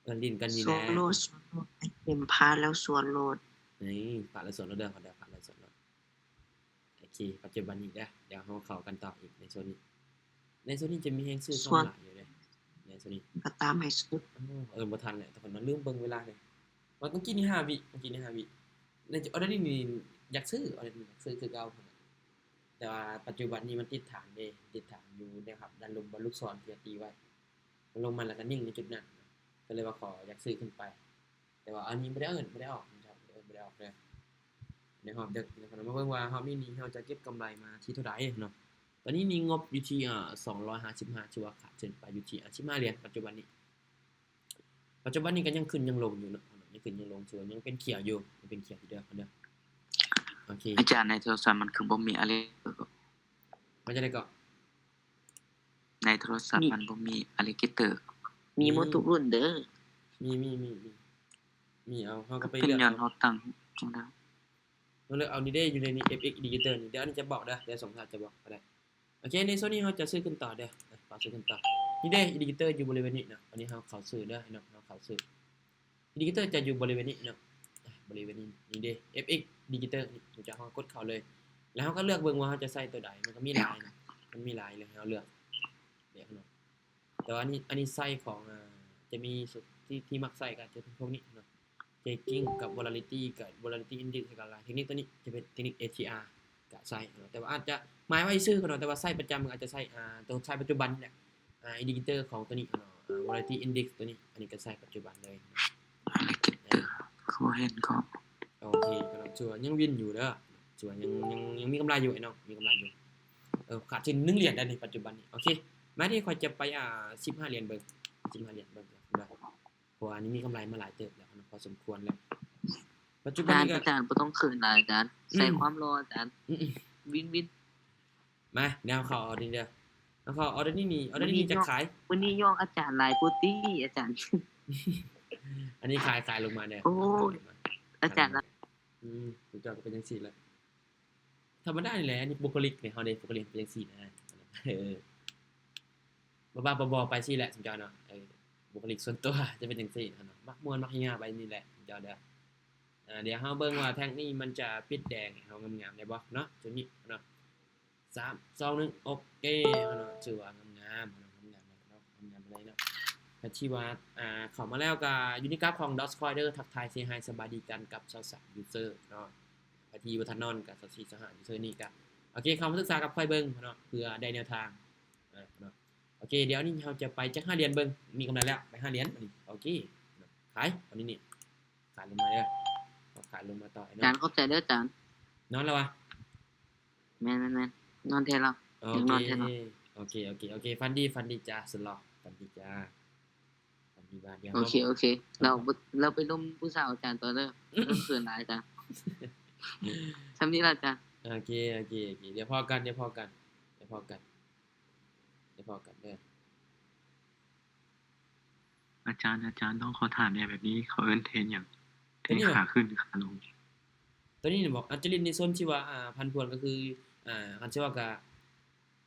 ເອີ ຫຼິ້ນກັນນີ້ແຫຼະ ສວນໂລດ ສວນໂລດ ເຫັນພາດແລ້ວສວນໂລດ. ນີ້ ພາດແລ້ວສວນໂລດເດີ້ ພາດແລ້ວສວນໂລດ. ໂອເຄ ປັດຈຸບັນນີ້ເດີ້ ດຽວເຮົາເຂົ້າກັນຕໍ່ອີກໃນໂຊນນີ້. ໃນໂຊນນີ້ຈະມີແຮງຊື້ເຂົ້າມາຫຼາຍຢູ່ເດ້ ໃນໂຊນນີ້. ກໍຕາມໃຫ້ສຸດ. ເອີ ບໍ່ທັນແຫຼະ ທຸກຄົນ ລືມເບິ່ງເວລາເດ້. ວ່າເມື່ອກີ້ນີ້ຫ້າວິ ເມື່ອກີ້ນີ້ຫ້າວິ. ໃນອໍເດີນີ້ນີ້ຢາກຊື້ ອໍເດີນີ້ຢາກຊື້ຄືເກົ່າ ແຕ່ວ່າປັດຈຸບັນນີ້ມັນຕິດຖານເດ້ ຕິດຖານຢູ່ແນວຮັບດ້ານລຸ່ມ ບ່ອນລູກສອນທີ່ຕີໄວ້. ມັນລົງມາແລ້ວກໍນິ່ງໃນຈຸດນັ້ນ ກໍເລີຍວ່າຂໍຢາກຊື້ຂຶ້ນໄປ. ແຕ່ວ່າອັນນີ້ບໍ່ໄດ້ເອີ້ນ ບໍ່ໄດ້ອອກ ບໍ່ໄດ້ເອີ້ນ ບໍ່ໄດ້ອອກເດີ້ ໃນຮອບເດິກ. ມາເບິ່ງວ່າຮອບນີ້ນີ້ເຮົາຈະເກັບກຳໄລມາທີ່ເທົ່າໃດເນາະ. ຕອນນີ້ມີງົບຢູ່ທີ່ ອາ ສອງຮ້ອຍຫ້າສິບຫ້າ ຖືວ່າຂາດທຶນໄປຢູ່ທີ່ ອາ ສິບຫ້າຫຼຽນ ປັດຈຸບັນນີ້. ປັດຈຸບັນນີ້ກໍຍັງຂຶ້ນຍັງລົງຢູ່ເນາະ ຍັງຂຶ້ນຍັງລົງ ຖືວ່າຍັງເປັນຂຽວຢູ່ ຍັງເປັນຂຽວຢູ່ເດີ້ ເດີ. ໂອເຄ ອາຈານ ໃນໂທລະສັບມັນຄືບໍ່ມີອາລິເກເຕີ ວ່າຈັ່ງໃດກໍ? ໃນໂທລະສັບມັນບໍ່ມີອາລິເກເຕີ. ມີໝົດທຸກລຸ້ນເດີ. ມີ ມີ ມີ ມີ ມີ ເອົາ ເຮົາກໍໄປເລືອກເອົາ ເຮົາຕັ້ງ ເຮົາເລືອກເອົານີ້ເດ້ ຢູ່ໃນນີ້ ເອັຟເອັກ ອິນດິເຄເຕີນີ້. ດຽວອັນນີ້ຈະບອກເດີ ດຽວສົງສານຈະບອກກໍໄດ້. ໂອເຄ ໃນໂຊນນີ້ເຮົາຈະຊື້ຂຶ້ນຕໍ່ເດີ ເອົາ ຂໍຊື້ຂຶ້ນຕໍ່. ນີ້ເດ້ ອິນດິເຄເຕີຢູ່ບໍລິເວນນີ້ເນາະ. ອັນນີ້ເຮົາເຂົ້າຊື້ເດີ ເຮົາເຂົ້າຊື້. ອິນດິເຄເຕີຈະຢູ່ບໍລິເວນນີ້ເນາະ ອາ ບໍລິເວນນີ້ ນີ້ເດ້ ເອັຟເອັກ ອິນດິເຄເຕີນີ້ ເຮົາຈະ ເຮົາກົດເຂົ້າເລີຍ ແລ້ວເຮົາກໍເລືອກເບິ່ງວ່າເຮົາຈະໃສ່ຕົວໃດ. ມັນກໍມີຫຼາຍເນາະ ມັນມີຫຼາຍເລີຍໃຫ້ເຮົາເລືອກ ເດເນາະ. ແຕ່ວ່າອັນນີ້ ອັນນີ້ໃຊ້ຂອງ ອາ ຈະມີທີ່ ທີ່ມັກໃຊ້ກໍຈະເປັນພວກນີ້ເນາະ ເທຣດດິ້ງກັບ ວອລາລິຕີ້ກັບ ວອລາລິຕີ້ອິນດິກ ແລ້ວກໍເທກນິກຕົວນີ້ຈະເປັນເທກນິກ ເອທີອາ ກະໃຊ້ເນາະ ແຕ່ວ່າອາດຈະໝາຍໄວ້ຊື່ເນາະ ແຕ່ວ່າໃຊ້ປະຈຳກໍອາດຈະໃຊ້ ອາ ຕົວໃຊ້ປັດຈຸບັນນີ້ແຫຼະ ອາ ອິນດິເຄເຕີຂອງຕົວນີ້ເນາະ ອາ ວອລາລິຕີ້ອິນດິກຕົວນີ້ ອັນນີ້ກໍໃຊ້ປັດຈຸບັນເລີຍ. ຄືບໍ່ເຫັນກໍ ໂອເຄ ກໍຖືວ່າຍັງວິນຢູ່ເດີ ຖືວ່າຍັງ ຍັງ ຍັງມີກຳໄລຢູ່ ໄອ້ນ້ອງ ມີກຳໄລຢູ່. ເອີ ຂາດທຶນໜຶ່ງຫຼຽນໄດ໋ນີ້ ປັດຈຸບັນນີ້. ໂອເຄ ມາທີ່ຂ້ອຍຈະໄປ ອາ ສິບຫ້າຫຼຽນເບິ່ງ ສິບຫ້າຫຼຽນເບິ່ງເນາະ ເພາະວ່າອັນນີ້ມີກຳໄລມາຫຼາຍເຕີບແລ້ວເນາະ ພໍສົມຄວນແລ້ວ. ປັດຈຸບັນນີ້ກໍ ອາຈານ ອາຈານບໍ່ຕ້ອງເຂີນຫຼາຍອາຈານ ອືມ ໃສ່ຄວາມຫຼໍ່ອາຈານ ອືມ ວິນວິນ. ມາ ແນວເຂົ້າອໍເດີນີ້ເດີ ເອົາເຂົ້າອໍເດີນີ້ນີ້ ອໍເດີນີ້ຈະຂາຍ. ມື້ນີ້ຍ້ອງອາຈານຫຼາຍໂພດຕິອາຈານ. ອັນນີ້ຂາຍ ຂາຍລົງມາເດີ. ໂອ້ຍ ອາຈານ ອືມ ເຈົ້າກໍເປັນຈັ່ງຊີ້ແຫຼະ ທຳມະດານີ້ແຫຼະ ອັນນີ້ບຸກຄະລິກນີ້ ເຮົາເດ້ ບຸກຄະລິກເປັນຈັ່ງຊີ້ນະ ເອີ ບ້າໆ ບອໆ ໄປຊີ້ແຫຼະ ຊຸມເຈົ້າເນາະ ເອີ ບຸກຄະລິກສ່ວນຕົວຈະເປັນຈັ່ງຊີ້ເນາະ ມັກມ່ວນມັກເຮຮາໄປນີ້ແຫຼະ ຊຸມເຈົ້າເດີ. ອາ ດຽວເຮົາເບິ່ງວ່າແທັງນີ້ມັນຈະປິດແດງໃຫ້ເຮົາງາມໆໄດ້ບໍ່ເນາະ ຈຸດນີ້ເນາະ. ສາມ ສອງ ໜຶ່ງ ໂອເຄເນາະ ຖືວ່າງາມໆເນາະ ງາມໆເນາະ ງາມໆເລີຍເນາະ. ກໍທີ່ວ່າ ອາ ເຂົ້າມາແລ້ວກໍຢູ່ໃນກຣາຟຂອງ Dogecoin ເດີ ທັກທາຍເຊຮາຍສະບາຍດີກັນກັບຊາວສາມຢູເຊີເນາະ. ໃຜທີ່ບໍ່ທັນນອນກໍຊາວສີ່ ຊາວຫ້າຢູເຊີນີ້ກໍ ໂອເຄ ເຂົ້າມາສຶກສາກັບຂ້ອອຍເບິ່ງເນາະ ເພື່ອໄດ້ແນວທາງ ອາ ເນາະ. ໂອເຄ ດຽວນີ້ເຮົາຈະໄປຈັກຫ້າຫຼຽນເບິ່ງ ມີກຳໄລແລ້ວ ໄປຫ້າຫຼຽນ ອັນນີ້ ໂອເຄ ຂາຍ ອັນນີ້ນີ້ ຂາຍລົງມາເດີ ຂາຍລົງມາຕໍ່ ອາຈານ ຂອບໃຈເດີອາຈານ. ນອນແລ້ວຫວາ? ແມ່ນໆໆ ນອນແທ້ແລ້ວ ໂອເຄ ນອນແທ້ແລ້ວ. ໂອເຄ ໂອເຄ ໂອເຄ ຝັນດີ ຝັນດີຈ້າ ສຸດຫຼໍ່ ຝັນດີຈ້າ ຝັນດີ. ບາດດຽວ ໂອເຄ ໂອເຄ ເຮົາ ເຮົາໄປລົມຜູ້ສາວອາຈານຕໍ່ເດີ ເລີ່ມເຂີນຫຼາຍອາຈານ. ສ່ຳນີ້ລະອາຈານ. ໂອເຄ ໂອເຄ ໂອເຄ ດຽວພໍ້ກັນ ດຽວພໍ້ກັນ ດຽວພໍ້ກັນ ດຽວພໍ້ກັນເດີ. ອາຈານ ອາຈານ ນ້ອງຂໍຖາມແດ່ ແບບນີ້ເຂົາເອີ້ນເທຣນຫຍັງ? ເທຣນຂາຂຶ້ນ ຂາລົງ? ຕົວນີ້ນະບໍ ອາດຈະຫຼິ້ນໃນໂຊນທີ່ວ່າ ອ່າ ຜັນຜວນ ກໍຄື ອ່າ ຄັນຊິເວົ້າກໍ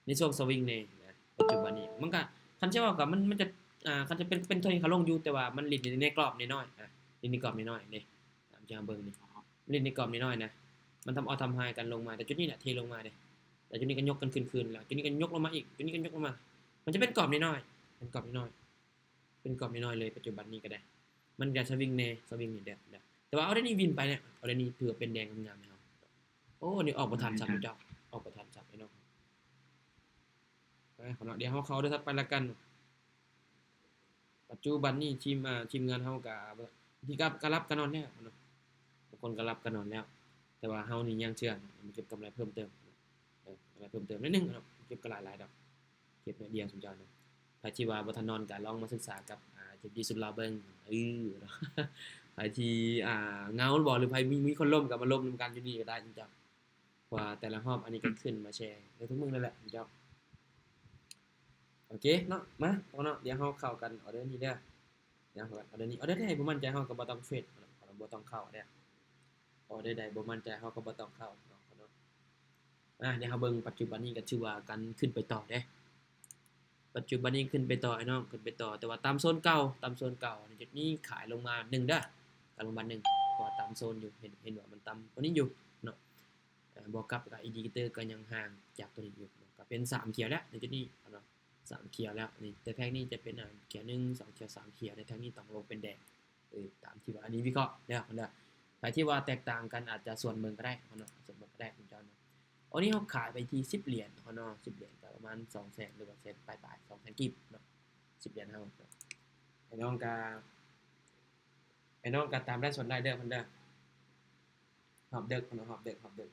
ໃນຊ່ວງສະວິງແດ່ນະ ປັດຈຸບັນນີ້ ມັນກໍ ຄັນຊິເວົ້າກໍ ມັນ ມັນຈະ ອ່າ ຄັນຈະເປັນ ເປັນເທຣນຂາລົງຢູ່ ແຕ່ວ່າມັນຫຼິ້ນໃນກອບນ້ອຍໆ ອ່າ ຫຼິ້ນໃນກອບນ້ອຍໆເດ້ ຕາມທີ່ເຮົາເບິ່ງນີ້ ຫຼິ້ນໃນກອບນ້ອຍໆນະ ມັນທຳອອກທຳຮາຍກັນລົງມາ ແຕ່ຈຸດນີ້ນະ ເທລົງມາເດ້ ແລ້ວຈຸດນີ້ກໍຍົກກັນຂຶ້ນໆ ແລ້ວຈຸດນີ້ກໍຍົກລົງມາອີກ ຈຸດນີ້ກໍຍົກລົງມາ ມັນຈະເປັນກອບນ້ອຍໆ ເປັນກອບນ້ອຍໆ ເປັນກອບນ້ອຍໆເລີຍ ປັດຈຸບັນນີ້ກໍໄດ້ ມັນຈະສະວິງແດ່ ສະວິງນີ້ເດີ ແຕ່ວ່າອໍເດີນີ້ວິນໄປແລ້ວ ອໍເດີນີ້ຖືວ່າເປັນແດງງາມໆໃຫ້ເຮົາ. ໂອ້ ນີ້ອອກບໍ່ທັນຊ້ຳເຈົ້າ ອອກບໍ່ທັນຊ້ຳ ພີ່ນ້ອງ. ໄປເນາະ ດຽວເຮົາເຂົ້າອໍເດີຖັດໄປລະກັນ. ປັດຈຸບັນນີ້ທີມ ອາ ທີມງານເຮົາກະ ທີ່ກະ ກະຫຼັບກະນອນແລ້ວເນາະ ບາງຄົນກະຫຼັບກະນອນແລ້ວ ແຕ່ວ່າເຮົານີ້ຍັງເຊື່ອ ມາເກັບກຳໄລເພີ່ມເຕີມ ເອີ ກຳໄລເພີ່ມເຕີມໜ້ອຍໜຶ່ງເນາະ ເກັບກະຫຼາຍໆດອກ ເກັບໜ້ອຍດຽວຊຸມເຈົ້າເນາະ. ໃຜທີ່ວ່າບໍ່ທັນນອນກະລອງມາສຶກສາກັບ ອາ ເຈັດດີ ສຸດຫຼໍ່ເບິ່ງ ເອີ ໃຜທີ່ ອາ ເຫງົາບໍ ຫຼືໃຜມີ ມີຄົນລົມກະມາລົມນຳກັນຢູ່ນີ້ກະໄດ້ຊຸມເຈົ້າ. ເພາະວ່າແຕ່ລະຮອບອັນນີ້ກໍຂຶ້ນມາແຊໃນທຸກມື້ນັ້ນແຫຼະເຈົ້າ. ໂອເຄເນາະ ມາເນາະ ດຽວເຮົາເຂົ້າກັນອໍເດີນີ້ເດີ ດຽວເຮົາເຂົ້າກັນອໍເດີນີ້ ອໍເດີໃດບໍ່ໝັ້ນໃຈເຮົາກໍບໍ່ຕ້ອງເທຣດເນາະ ບໍ່ຕ້ອງເຂົ້າເດ້ ອໍເດີໃດບໍ່ໝັ້ນໃຈເຮົາກໍບໍ່ຕ້ອງເຂົ້າເນາະ. ອາ ດຽວເຮົາເບິ່ງປັດຈຸບັນນີ້ກໍຖືວ່າການຂຶ້ນໄປຕໍ່ເດ້ ປັດຈຸບັນນີ້ຂຶ້ນໄປຕໍ່ອ້າຍນ້ອງ ຂຶ້ນໄປຕໍ່ ແຕ່ວ່າຕາມໂຊນເກົ່າ ຕາມໂຊນເກົ່າ ໃນຈຸດນີ້ຂາຍລົງມາໜຶ່ງເດີ ຂາຍລົງມາໜຶ່ງ ເພາະວ່າຕາມໂຊນຢູ່ ເຫັນ ເຫັນວ່າມັນຕ່ຳກວ່ານີ້ຢູ່ເນາະ. ເອີ ບວກກັບກັບອິນດິເຄເຕີກໍຍັງຫ່າງຈາກຕົວນີ້ຢູ່ເນາະ ກໍເປັນສາມຂຽວແລ້ວໃນຈຸດນີ້ເນາະ ສາມຂຽວແລ້ວນີ້ ແຕ່ແທ່ງນີ້ຈະເປັນ ອາ ຂຽວໜຶ່ງ ສອງຂຽວ ສາມຂຽວ ໃນແທ່ງນີ້ຕ້ອງລົງເປັນແດງ ເອີ ຕາມທີ່ວ່າອັນນີ້ວິເຄາະເດີເນາະ. ໃຜທີ່ວ່າແຕກຕ່າງກັນອາດຈະສວນເບິ່ງກໍໄດ້ເນາະ ສວນເບິ່ງກໍໄດ້ເນາະ. ອັນນີ້ເຮົາຂາຍໄປທີ່ສິບຫຼຽນເນາະ ສິບຫຼຽນກໍປະມານສອງແສນ ຫຼືວ່າແສນປາຍໆ ສອງແສນກີບເນາະ ສິບຫຼຽນເຮົາເນາະ. ອ້າຍນ້ອງກໍ ອ້າຍນ້ອງກໍຕາມໄດ້ສ່ວນໄດ້ເດີເພິ່ນເດີ ຮອບເດິກເນາະ ຮອບເດິກ ຮອບເດິກ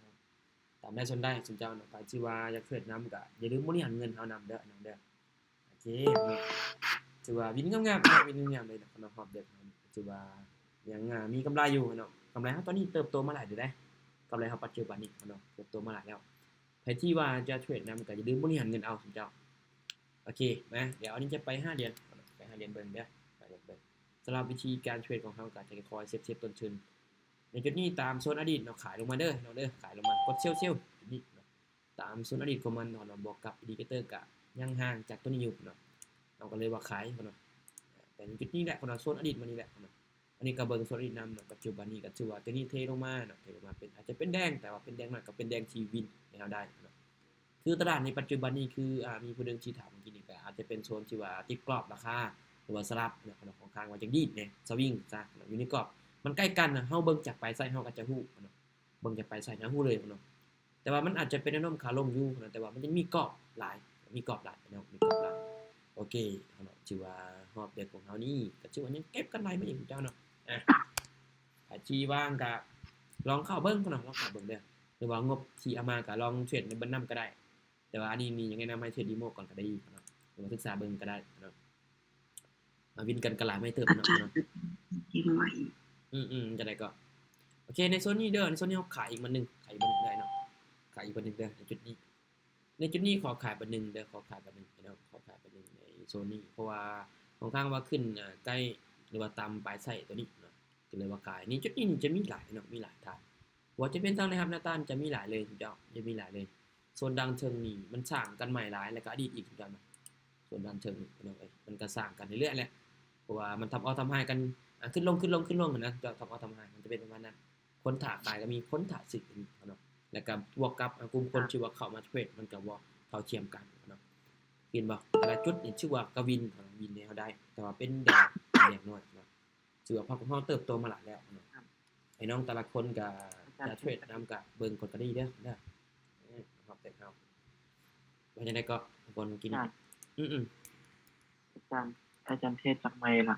ຕາມໄດ້ສ່ວນໄດ້ຊຸມເຈົ້າເນາະ. ໃຜທີ່ວ່າຢາກເທຣດນຳກໍຢ່າລືມບໍລິຫານເງິນເຮົານຳເດີ ອ້າຍນ້ອງເດີ. ໂອເຄເນາະ ຖືວ່າວິນງາມໆ ວິນງາມໆເລີຍເນາະ ຮອບເດີກເຮົານີ້ ຖືວ່າຍັງ ອາ ມີກຳໄລຢູ່ເນາະ. ກຳໄລເຮົາຕອນນີ້ເຕີບໂຕມາຫຼາຍເລີຍເດ້ ກຳໄລເຮົາປັດຈຸບັນນີ້ເນາະ ເຕີບໂຕມາຫຼາຍແລ້ວ. ໃຜທີ່ວ່າຈະເທຣດນຳກໍຢ່າລືມບໍລິຫານເງິນເອົາຊຸມເຈົ້າ. ໂອເຄ ມາ ດຽວອັນນີ້ຈະໄປຫ້າຫຼຽນ ໄປຫ້າຫຼຽນເບິ່ງເດີ ຫ້າຫຼຽນເບິ່ງ. ສຳລັບວິທີການເທຣດຂອງເຮົາກໍຈະຄ່ອຍໆເຊຟໆຕົ້ນທຶນ ໃນຈຸດນີ້ຕາມໂຊນອະດີດເນາະ ຂາຍລົງມາເດີເນາະ ເດີ ຂາຍລົງມາ ກົດເຊວໆ ຈຸດນີ້ເນາະ ຕາມໂຊນອະດີດຂອງມັນເນາະ ບວກກັບອິນດິເຄເຕີກໍຍັງຫ່າງຈາກຕົວນີ້ຢູ່ເນາະ ເຮົາກໍເລີຍວ່າຂາຍເນາະ. ແຕ່ໃນຈຸດນີ້ແຫຼະເນາະ ໂຊນອະດີດມັນນີ້ແຫຼະເນາະ ອັນນີ້ກໍເບິ່ງໂຊນອະດີດນຳເນາະ. ປັດຈຸບັນນີ້ກໍຖືວ່າຕົວນີ້ເທລົງມາເນາະ ເທລົງມາເປັນ ອາດຈະເປັນແດງ ແຕ່ວ່າເປັນແດງໜ້ອຍກໍເປັນແດງທີ່ວິນໃຫ້ເຮົາໄດ້ເນາະ. ຄືຕະຫຼາດໃນປັດຈຸບັນນີ້ຄື ອາ ມີຜູ້ໜຶ່ງທີ່ຖາມເມື່ອກີ້ນີ້ ກໍອາດຈະເປັນໂຊນທີ່ວ່າຕິດກອບລາຄາ ຫຼືວ່າສະຫຼັບເນາະ ຂ້ອນຂ້າງວ່າຈະດີດແດ່ ສະວິງຊະເນາະ ຢູ່ໃນກອບມັນໃກ້ກັນ ເຮົາເບິ່ງຈາກປາຍໄຊເຮົາກໍຈະຮູ້ເນາະ ເບິ່ງຈາກປາຍໄຊເຮົາຮູ້ເລີຍເນາະ. ແຕ່ວ່າມັນອາດຈະເປັນແນວໂນ້ມຂາລົງຢູ່ເນາະ ແຕ່ວ່າມັນຍັງມີກອບຫຼາຍ ມີກອບຫຼາຍເນາະ ມີກອບຫຼາຍ. ໂອເຄເນາະ ຖືວ່າຮອບເດືອນຂອງເຮົານີ້ກໍຖືວ່າຍັງເກັບກຳໄລມາອີກເຈົ້າເນາະ. ອາ ໃຜທີ່ວ່າງກໍລອງເຂົ້າເບິ່ງເນາະ ລອງເຂົ້າເບິ່ງເດີ ຫຼືວ່າງົບທີ່ເອົາມາກໍລອງເທຣດໃນເບິ່ງນຳກໍໄດ້. ແຕ່ວ່າອັນນີ້ມີຫຍັງແນະນຳໃຫ້ເທຣດດີໂມກ່ອນກໍໄດ້ເນາະ ຫຼືວ່າສຶກສາເບິ່ງກໍໄດ້ເນາະ. ມາວິນກັນກໍຫຼາຍໄມ້ເຕີບເນາະ ອາຈານ ເນາະ ເຮັດໄວ້ ອືມໆ ຈັ່ງໃດກໍ ໂອເຄ ໃນໂຊນນີ້ເດີ ໃນໂຊນນີ້ເຮົາຂາຍອີກບາດໜຶ່ງ ຂາຍອີກບາດໜຶ່ງໄດ້ເນາະ ຂາຍອີກບາດໜຶ່ງເດີ ໃນຈຸດນີ້ ໃນຈຸດນີ້ຂໍຂາຍບາດໜຶ່ງເດີ ຂໍຂາຍບາດໜຶ່ງເນາະ ຂໍຂາຍບາດໜຶ່ງໃນໂຊນນີ້ ເພາະວ່າຂ້ອນຂ້າງວ່າຂຶ້ນ ອາ ໃກ້ ຫຼືວ່າຕາມປາຍໄຊຕົວນີ້ເນາະ ກໍເລີຍວ່າຂາຍ. ໃນຈຸດນີ້ຈະມີຫຼາຍເນາະ ມີຫຼາຍທ່ານ ບໍ່ວ່າຈະເປັນທາງໃນຮັບໜ້າຕ້ານຈະມີຫຼາຍເລີຍເຈົ້າ ຈະມີຫຼາຍເລີຍ. ໂຊນດ້ານເທິງນີ້ມັນສ້າງກັນໃໝ່ຫຼາຍ ແລ້ວກໍອະດີດອີກເຈົ້າເນາະ. ໂຊນດ້ານເທິງນີ້ພີ່ນ້ອງເອີຍ ມັນກໍສ້າງກັນເລື້ອຍໆແຫຼະ ເພາະວ່າມັນທຳເອົາທຳໃຫ້ກັນ ອາ ຂຶ້ນລົງ ຂຶ້ນລົງ ຂຶ້ນລົງຫັ້ນນະ ເຈົ້າ ທຳເອົາທຳໃຫ້ ມັນຈະເປັນປະມານນັ້ນ. ຄົນຖ້າຂາຍກໍມີ ຄົນຖ້າຊື້ກໍມີເນາະ ແລ້ວກໍບວກກັບ ອາ ກຸ່ມຄົນ ອາ ທີ່ວ່າເຂົ້າມາເທຣດ ມັນກໍບໍ່ເທົ່າທຽມກັນເນາະ. ເຫັນບໍ່ ແຕ່ລະຈຸດນີ້ຖືວ່າກໍວິນ ວິນໃຫ້ເຮົາໄດ້ ແຕ່ວ່າເປັນແດງ ເປັນແດງນ້ອຍເນາະ. ຖືວ່າພວກເຮົາເຕີບໂຕມາຫຼາຍແລ້ວເນາະ. ອ້າຍນ້ອງແຕ່ລະຄົນກໍຈະເທຣດນຳກໍເບິ່ງກ່ອນກໍດີເດີ ເດີ ຮອບແຕກເຮົາ ວ່າຈັ່ງໃດກໍ ກ່ອນກິນ ອືມໆ ອາຈານ ອາຈານເທຣດຈັກໄມ້ລະ?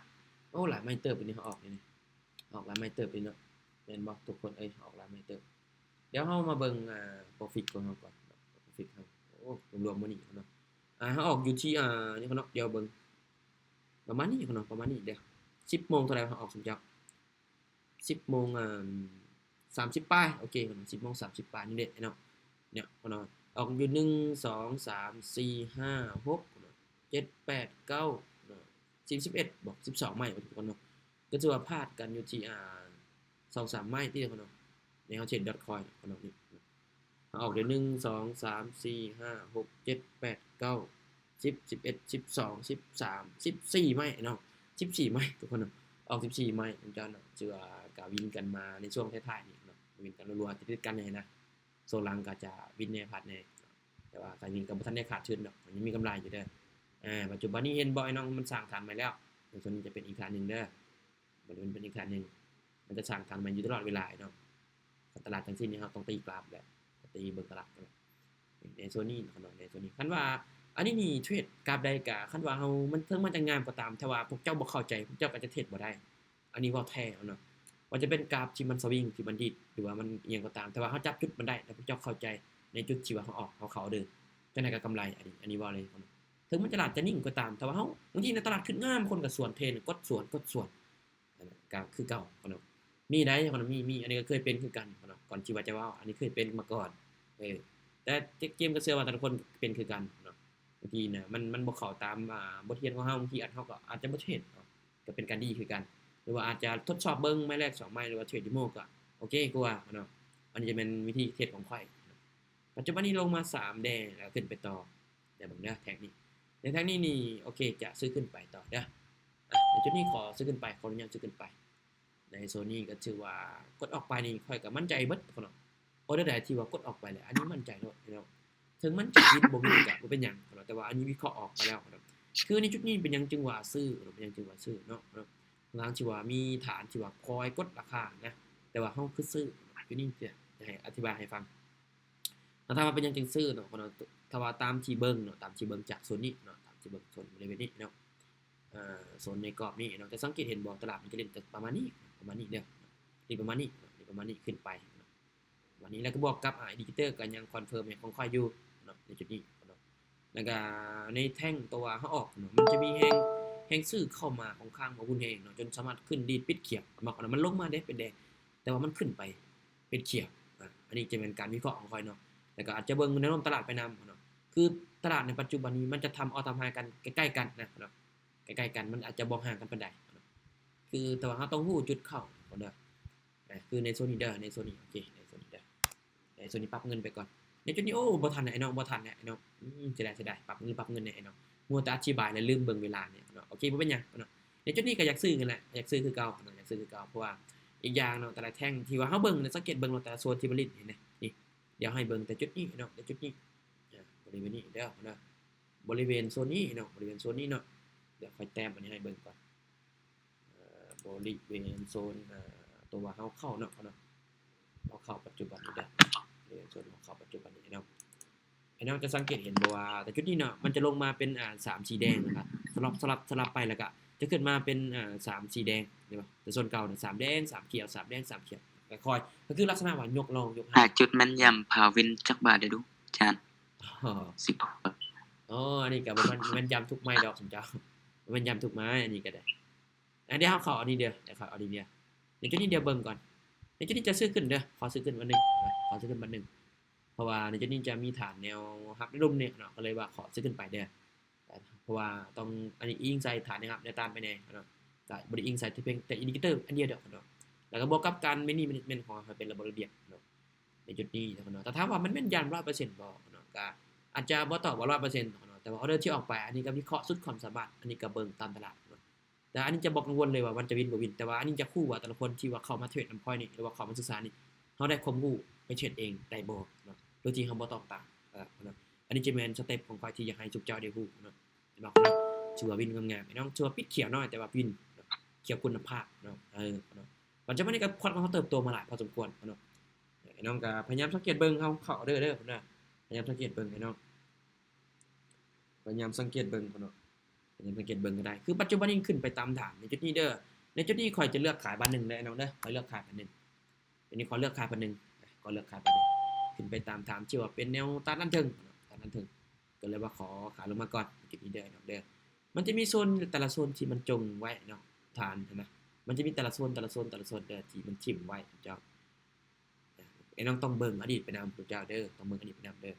ໂອ້ ຫຼາຍໄມ້ເຕີບນີ້ ເຮົາອອກນີ້ ອອກຫຼາຍໄມ້ເຕີບນີ້ເນາະ ແມ່ນບໍ່ທຸກຄົນເອີຍ ອອກຫຼາຍໄມ້ເຕີບ. ດຽວເຮົາມາເບິ່ງ ອາ ໂປຣຟິດຂອງເຮົາກ່ອນເນາະ ໂປຣຟິດເຮົາ ໂອ້ ລວມໆມື້ນີ້ເນາະ ອາ ເຮົາອອກຢູ່ທີ່ ອາ ນີ້ເນາະ ດຽວເບິ່ງ ປະມານນີ້ເນາະ ປະມານນີ້ເດີ ສິບໂມງເທົ່າໃດເຮົາອອກ ສົມເຈົ້າ ສິບໂມງ ອາ ສາມສິບປາຍ ໂອເຄ ເນາະ ສິບໂມງສາມສິບປາຍນີ້ແຫຼະເນາະ ເນາະ ເນາະ ອອກຢູ່ ໜຶ່ງ ສອງ ສາມ ສີ່ ຫ້າ ຫົກ ເນາະ ເຈັດ ແປດ ເກົ້າ ເນາະ ສິບ ສິບເອັດ ບໍ່ ສິບສອງໄມ້ ທຸກຄົນເນາະ ກໍຖືວ່າພາດກັນຢູ່ທີ່ ອາ ສອງສາມໄມ້ຕິເນາະ ໃນເຮົາເທຣດດອດຄອຍເນາະ ນີ້ ເຮົາອອກໄດ້ ໜຶ່ງ ສອງ ສາມ ສີ່ ຫ້າ ຫົກ ເຈັດ ແປດ ເກົ້າ ສິບ ສິບເອັດ ສິບສອງ ສິບສາມ ສິບສີ່ໄມ້ເນາະ ສິບສີ່ໄມ້ ທຸກຄົນເນາະ ອອກສິບສີ່ໄມ້ເນາະ ເຈົ້າເນາະ ຖືວ່າກະວິນກັນມາໃນຊ່ວງທ້າຍໆນີ້ເນາະ ວິນກັນລັວໆ ຕິດໆກັນນີ້ນະ ຊ່ວງຫຼັງກໍຈະວິນແດ່ ພາດແດ່ ແຕ່ວ່າການວິນກໍບໍ່ທັນໄດ້ຂາດທຶນດອກ ມັນຍັງມີກຳໄລຢູ່ເດີ. ອາ ປັດຈຸບັນນີ້ເຫັນບໍ່ ໄອ້ນ້ອງ ມັນສ້າງຖານໃໝ່ແລ້ວ. ໃນໂຊນນີ້ຈະເປັນອີກຖານໜຶ່ງເດີ ມັນເປັນອີກຖານໜຶ່ງ ມັນຈະສ້າງຖານໃໝ່ຢູ່ຕະຫຼອດເວລາເນາະ. ຕະຫຼາດຈັ່ງຊີ້ນີ້ ເຮົາຕ້ອງຕີກຣາຟແຫຼະ ຕີເບິ່ງຕະຫຼາດກັນແຫຼະ. ໃນໂຊນນີ້ເນາະ ໃນໂຊນນີ້ ຄັນວ່າອັນນີ້ນີ້ເທຣດກຣາຟໃດກະ ຄັນວ່າເຮົາ ມັນ ເຖິງມັນຈະງາມກໍຕາມ ແຕ່ວ່າພວກເຈົ້າບໍ່ເຂົ້າໃຈ ພວກເຈົ້າກໍຈະເທຣດບໍ່ໄດ້. ອັນນີ້ເວົ້າແທ້ເນາະ ວ່າຈະເປັນກຣາຟທີ່ມັນສະວິງ ທີ່ມັນດີດ ຫຼືວ່າມັນອີ່ຫຍັງກໍຕາມ ແຕ່ວ່າເຮົາຈັບຈຸດມັນໄດ້ ແລ້ວພວກເຈົ້າເຂົ້າໃຈໃນຈຸດທີ່ວ່າເຮົາອອກ ເຮົາເຂົ້າເດີ ຈັ່ງໃດກໍກຳໄລ. ອັນນີ້ ອັນນີ້ເວົ້າເລີຍເນາະ ເຖິງມັນຕະຫຼາດຈະນິ່ງກໍຕາມ ແຕ່ວ່າເຮົາ ບາງທີໃນຕະຫຼາດຂຶ້ນງາມ ຄົນກໍສວນເທຣດ ກົດສວນ ກົດສວນ ອັນນັ້ນກໍຄືເກົ່າເນາະ. ມີໄດ໋ ມີ ມີ ອັນນີ້ກໍເຄີຍເປັນຄືກັນເນາະ ກ່ອນທີ່ວ່າຈະເວົ້າ ອັນນີ້ເຄີຍເປັນມາກ່ອນ. ເອີ ແຕ່ເກມກໍເຊື່ອວ່າແຕ່ລະຄົນເປັນຄືກັນເນາະ. ບາງທີນະ ມັນ ມັນບໍ່ເຂົ້າຕາມ ອ່າ ບົດຮຽນຂອງເຮົາ ບາງທີອາດ ເຮົາກໍອາດຈະບໍ່ເທຣດເນາະ ກໍເປັນການດີຄືກັນ ຫຼືວ່າອາດຈະທົດສອບເບິ່ງໄມ້ແລກສອງໄມ້ ຫຼືວ່າເທຣດຢູ່ໝູ່ກໍໂອເຄກວ່າເນາະ. ອັນນີ້ຈະແມ່ນວິທີເທຣດຂອງຂ້ອຍເນາະ. ປັດຈຸບັນນີ້ລົງມາສາມແດງ ແລ້ວຂຶ້ນໄປຕໍ່ ດຽວເບິ່ງເດີ ແທ່ງນີ້ ໃນແທ່ງນີ້ນີ້ ໂອເຄ ຈະຊື້ຂຶ້ນໄປຕໍ່ເດີ. ອາ ໃນຈຸດນີ້ຂໍຊື້ຂຶ້ນໄປ ຂໍອະນຸຍາດຊື້ຂຶ້ນໄປ. ໃນໂຊນນີ້ກໍຖືວ່າກົດອອກໄປນີ້ ຂ້ອຍກໍໝັ້ນໃຈເບິດເນາະ. ອໍເດີໃດທີ່ວ່າກົດອອກໄປແລ້ວ ອັນນີ້ໝັ້ນໃຈໂລດເນາະ. ເຖິງມັນຈະວິນບໍ່ວິນກໍບໍ່ເປັນຫຍັງເນາະ ແຕ່ວ່າອັນນີ້ວິເຄາະອອກໄປແລ້ວເນາະ. ຄືໃນຈຸດນີ້ເປັນຫຍັງຈຶ່ງວ່າຊື້ເນາະ ເປັນຫຍັງຈຶ່ງວ່າຊື້ເນາະ ທັງທີ່ວ່າມີຖານທີ່ວ່າຄອຍກົດລາຄານະ ແຕ່ວ່າເຮົາຄືຊື້. ຈຸດນີ້ຈະໃຫ້ອະທິບາຍໃຫ້ຟັງ ຖ້າວ່າເປັນຫຍັງຈຶ່ງຊື້ເນາະ ເນາະ ຖ້າວ່າຕາມທີ່ເບິ່ງເນາະ ຕາມທີ່ເບິ່ງຈາກໂຊນນີ້ເນາະ ຕາມທີ່ເບິ່ງໂຊນບໍລິເວນນີ້ເນາະ ເອີ ໂຊນໃນກອບນີ້ເນາະ ຈະສັງເກດເຫັນບໍ່ ຕະຫຼາດມັນຈະຫຼິ້ນປະມານນີ້ ປະມານນີ້ເດີ ຫຼິ້ນປະມານນີ້ເນາະ ຫຼິ້ນປະມານນີ້ຂຶ້ນໄປເນາະ ປະມານນີ້. ແລ້ວກໍບວກກັບ ອາ ອິນດິເຄເຕີກໍຍັງຄອນເຟີມໃຫ້ຂອງຂ້ອຍຢູ່ເນາະ ໃນຈຸດນີ້ເນາະ. ແລ້ວກໍໃນແທ່ງຕົວເຮົາອອກເນາະ ມັນຈະມີແຮງ ແຮງຊື້ເຂົ້າມາຂ້ອນຂ້າງວ່າຮຸນແຮງເນາະ ຈົນສາມາດຂຶ້ນດີດປິດຂຽວ ມັນລົງມາເດ້ເປັນແດງ ແຕ່ວ່າມັນຂຶ້ນໄປເປັນຂຽວ. ອາ ອັນນີ້ຈະແມ່ນການວິເຄາະຂອງຂ້ອຍເນາະ ແລ້ວກໍອາດຈະເບິ່ງແນວໂນ້ມຕະຫຼາດໄປນຳເນາະ. ຄືຕະຫຼາດໃນປັດຈຸບັນນີ້ ມັນຈະທຳ all time high ກັນໃກ້ໆກັນນະເນາະ ໃກ້ໆກັນ ມັນອາດຈະບໍ່ຫ່າງກັນປານໃດເນາະ. ຄືແຕ່ວ່າເຮົາຕ້ອງຮູ້ຈຸດເຂົ້າເນາະ ອາ ຄືໃນໂຊນນີ້ເດີ ໃນໂຊນນີ້ ໂອເຄ ໃນໂຊນນີ້ເດີ ໃນໂຊນນີ້ປັບເງິນໄປກ່ອນ. ໃນຈຸດນີ້ ໂອ້ ບໍ່ທັນແລ້ວໄອ້ນ້ອງ ບໍ່ທັນແລ້ວໄອ້ນ້ອງ ອືມ ເສຍດາຍ ເສຍດາຍ ປັບເງິນ ປັບເງິນແລ້ວໄອ້ນ້ອງ ມັວແຕ່ອະທິບາຍ ແລະ ລືມເບິ່ງເວລານີ້ເນາະ. ໂອເຄ ບໍ່ເປັນຫຍັງເນາະ. ໃນຈຸດນີ້ກໍຢາກຊື້ຫັ້ນແຫຼະ ຢາກຊື້ຄືເກົ່າເນາະ ຢາກຊື້ຄືເກົ່າ ເພາະວ່າອີກຢ່າງເນາະ ແຕ່ລະແທ່ງທີ່ວ່າເຮົາເບິ່ງ ສັງເກດເບິ່ງເນາະ ແຕ່ລະໂຊນທີ່ມັນຫຼິ້ນເຫັນໄດ໋ ນີ້ ດຽວໃຫ້ເບິ່ງແຕ່ຈຸດນີ້ເນາະ ແຕ່ຈຸດນີ້ ອາ ບໍລິເວນນີ້ເດີເນາະ ບໍລິເວນໂຊນນີ້ເນາະ ບໍລິເວນໂຊນນີ້ເນາະ. ດຽວຂ້ອຍແຕ້ມອັນນີ້ໃຫ້ເບິ່ງກ່ອນ ເອີ ບໍລິເວນໂຊນ ເອີ ຕົວເຮົາເຂົ້າເນາະ ເຮົາເຂົ້າປັດຈຸບັນນີ້ເດີ ບໍລິເວນໂຊນເຮົາເຂົ້າປັດຈຸບັນນີ້ເນາະ. ພີ່ນ້ອງຈະສັງເກດເຫັນບໍ່ວ່າ ແຕ່ຈຸດນີ້ເນາະ ມັນຈະລົງມາເປັນ ອາ ສາມສີແດງ ແລ້ວກໍສະລັບ ສະລັບ ສະລັບໄປ ແລ້ວກໍຈະຂຶ້ນມາເປັນ ອາ ສາມສີແດງ ເຫັນບໍ່? ແຕ່ສ່ວນເກົ່ານະ ສາມແດງ ສາມຂຽວ ສາມແດງ ສາມຂຽວ ກໍຄ່ອຍ ກໍຄືລັກສະນະວ່າຍົກລອງຍົກ ຫາຈຸດແມ່ນຢຳພາວິນຈັກບາດເດ້ດູ ຈານ ສິບຫົກ. ອໍ ອັນນີ້ກໍບໍ່ແມ່ນ ແມ່ນຢຳທຸກໄມ້ດອກ ສົມເຈົ້າ ບໍ່ແມ່ນຢຳທຸກໄມ້ ອັນນີ້ກໍໄດ້. ອາ ດຽວເຮົາເຂົ້າອັນນີ້ເດີ ດຽວເຂົ້າອັນນີ້ເດີ ໃນຈຸດນີ້ດຽວເບິ່ງກ່ອນ ໃນຈຸດນີ້ຈະຊື້ຂຶ້ນເດີ ຂໍຊື້ຂຶ້ນບາດໜຶ່ງ ຂໍຊື້ຂຶ້ນບາດໜຶ່ງ ເພາະວ່າໃນຈຸດນີ້ຈະມີຖານແນວຮັບແນວລຸ່ມນີ້ເນາະ ກໍເລີຍວ່າຂໍຊື້ຂຶ້ນໄປເດີ. ເພາະວ່າຕ້ອງ ອັນນີ້ອີງໃສ່ຖານແນວຮັບແນວຕ້ານໄປແດ່ເນາະ ກໍບໍ່ໄດ້ອີງໃສ່ແຕ່ພຽງແຕ່ອິນດິເຄເຕີອັນດຽວດອກເນາະ. ແລ້ວກໍບວກກັບການ money management ຂອງເຮົາໃຫ້ເປັນລະບົບລະບຽບເນາະ ໃນຈຸດນີ້ເນາະ. ແຕ່ຖາມວ່າມັນແມ່ນຢຳຮ້ອຍເປີເຊັນບໍ່ເນາະ ກໍອາດຈະບໍ່ຕອບວ່າຮ້ອຍເປີເຊັນເນາະ ແຕ່ວ່າອໍເດີທີ່ອອກໄປ ອັນນີ້ກໍວິເຄາະສຸດຄວາມສາມາດ ອັນນີ້ກໍເບິ່ງຕາມຕະຫຼາດເນາະ. ແຕ່ອັນນີ້ຈະບໍ່ກັງວົນເລີຍວ່າມັນຈະວິນບໍ່ວິນ ແຕ່ວ່າອັນນີ້ຈະຮູ້ວ່າແຕ່ລະຄົນທີ່ວ່າເຂົ້າມາເທຣດນຳຂ້ອຍນີ້ ຫຼືວ່າເຂົ້າມາສຶກສານີ້ ເຮົາໄດ້ຄວາມຮູ້ໄປເທຣດເອງໄດ້ບໍ່ເນາະ ໂດຍທີ່ເຮົາບໍ່ຕ້ອງຕາມເນາະ. ອັນນີ້ຈະແມ່ນສະເຕັບຂອງຂ້ອຍທີ່ຢາກໃຫ້ຊຸມເຈົ້າໄດ້ຮູ້ເນາະ ເຫັນບໍ່ເນາະ? ຖືວ່າວິນງາມໆ ໄອ້ນ້ອງ ຖືວ່າປິດຂຽວໜ້ອຍ ແຕ່ວ່າວິນເນາະ ຂຽວຄຸນນະພາບເນາະ ເອີເນາະ. ປັດຈຸບັນນີ້ກໍຄວັດຂອງເຮົາເຕີບໂຕມາຫຼາຍພໍສົມຄວນເນາະ ໄອ້ນ້ອງກໍພະຍາຍາມສັງເກດເບິ່ງເຮົາເຂົ້າເດີ ເດີເນາະ ພະຍາຍາມສັງເກດເບິ່ງ ໄອ້ນ້ອງ ພະຍາຍາມສັງເກດເບິ່ງເນາະ ພະຍາຍາມສັງເກດເບິ່ງກໍໄດ້. ຄືປັດຈຸບັນນີ້ຂຶ້ນໄປຕາມຖານໃນຈຸດນີ້ເດີ ໃນຈຸດນີ້ຂ້ອຍຈະເລືອກຂາຍບາດໜຶ່ງເດີ ໄອ້ນ້ອງເດີ ຂ້ອຍເລືອກຂາຍບາດໜຶ່ງ ອັນນີ້ຂໍເລືອກຂາຍບາດໜຶ່ງ ຂໍເລືອກຂາຍບາດໜຶ່ງ ຂຶ້ນໄປຕາມຖານທີ່ວ່າເປັນແນວຕ້ານດ້ານເທິງເນາະ ຕ້ານດ້ານເທິງ ກໍເລີຍວ່າຂໍຂາຍລົງມາກ່ອນ ຈຸດນີ້ເດີ ໄອ້ນ້ອງເດີ. ມັນຈະມີໂຊນ ແຕ່ລະໂຊນທີ່ມັນຈົ່ງໄວ້ເນາະ ຖານຫັ້ນນະ ມັນຈະມີແຕ່ລະໂຊນ ແຕ່ລະໂຊນ ແຕ່ລະໂຊນເດີ ທີ່ມັນຖິ້ມໄວ້ເຈົ້າ. ໄອ້ນ້ອງຕ້ອງເບິ່ງອະດີດໄປນຳເຈົ້າເດີ ຕ້ອງເບິ່ງອະດີດໄປນຳເດີ.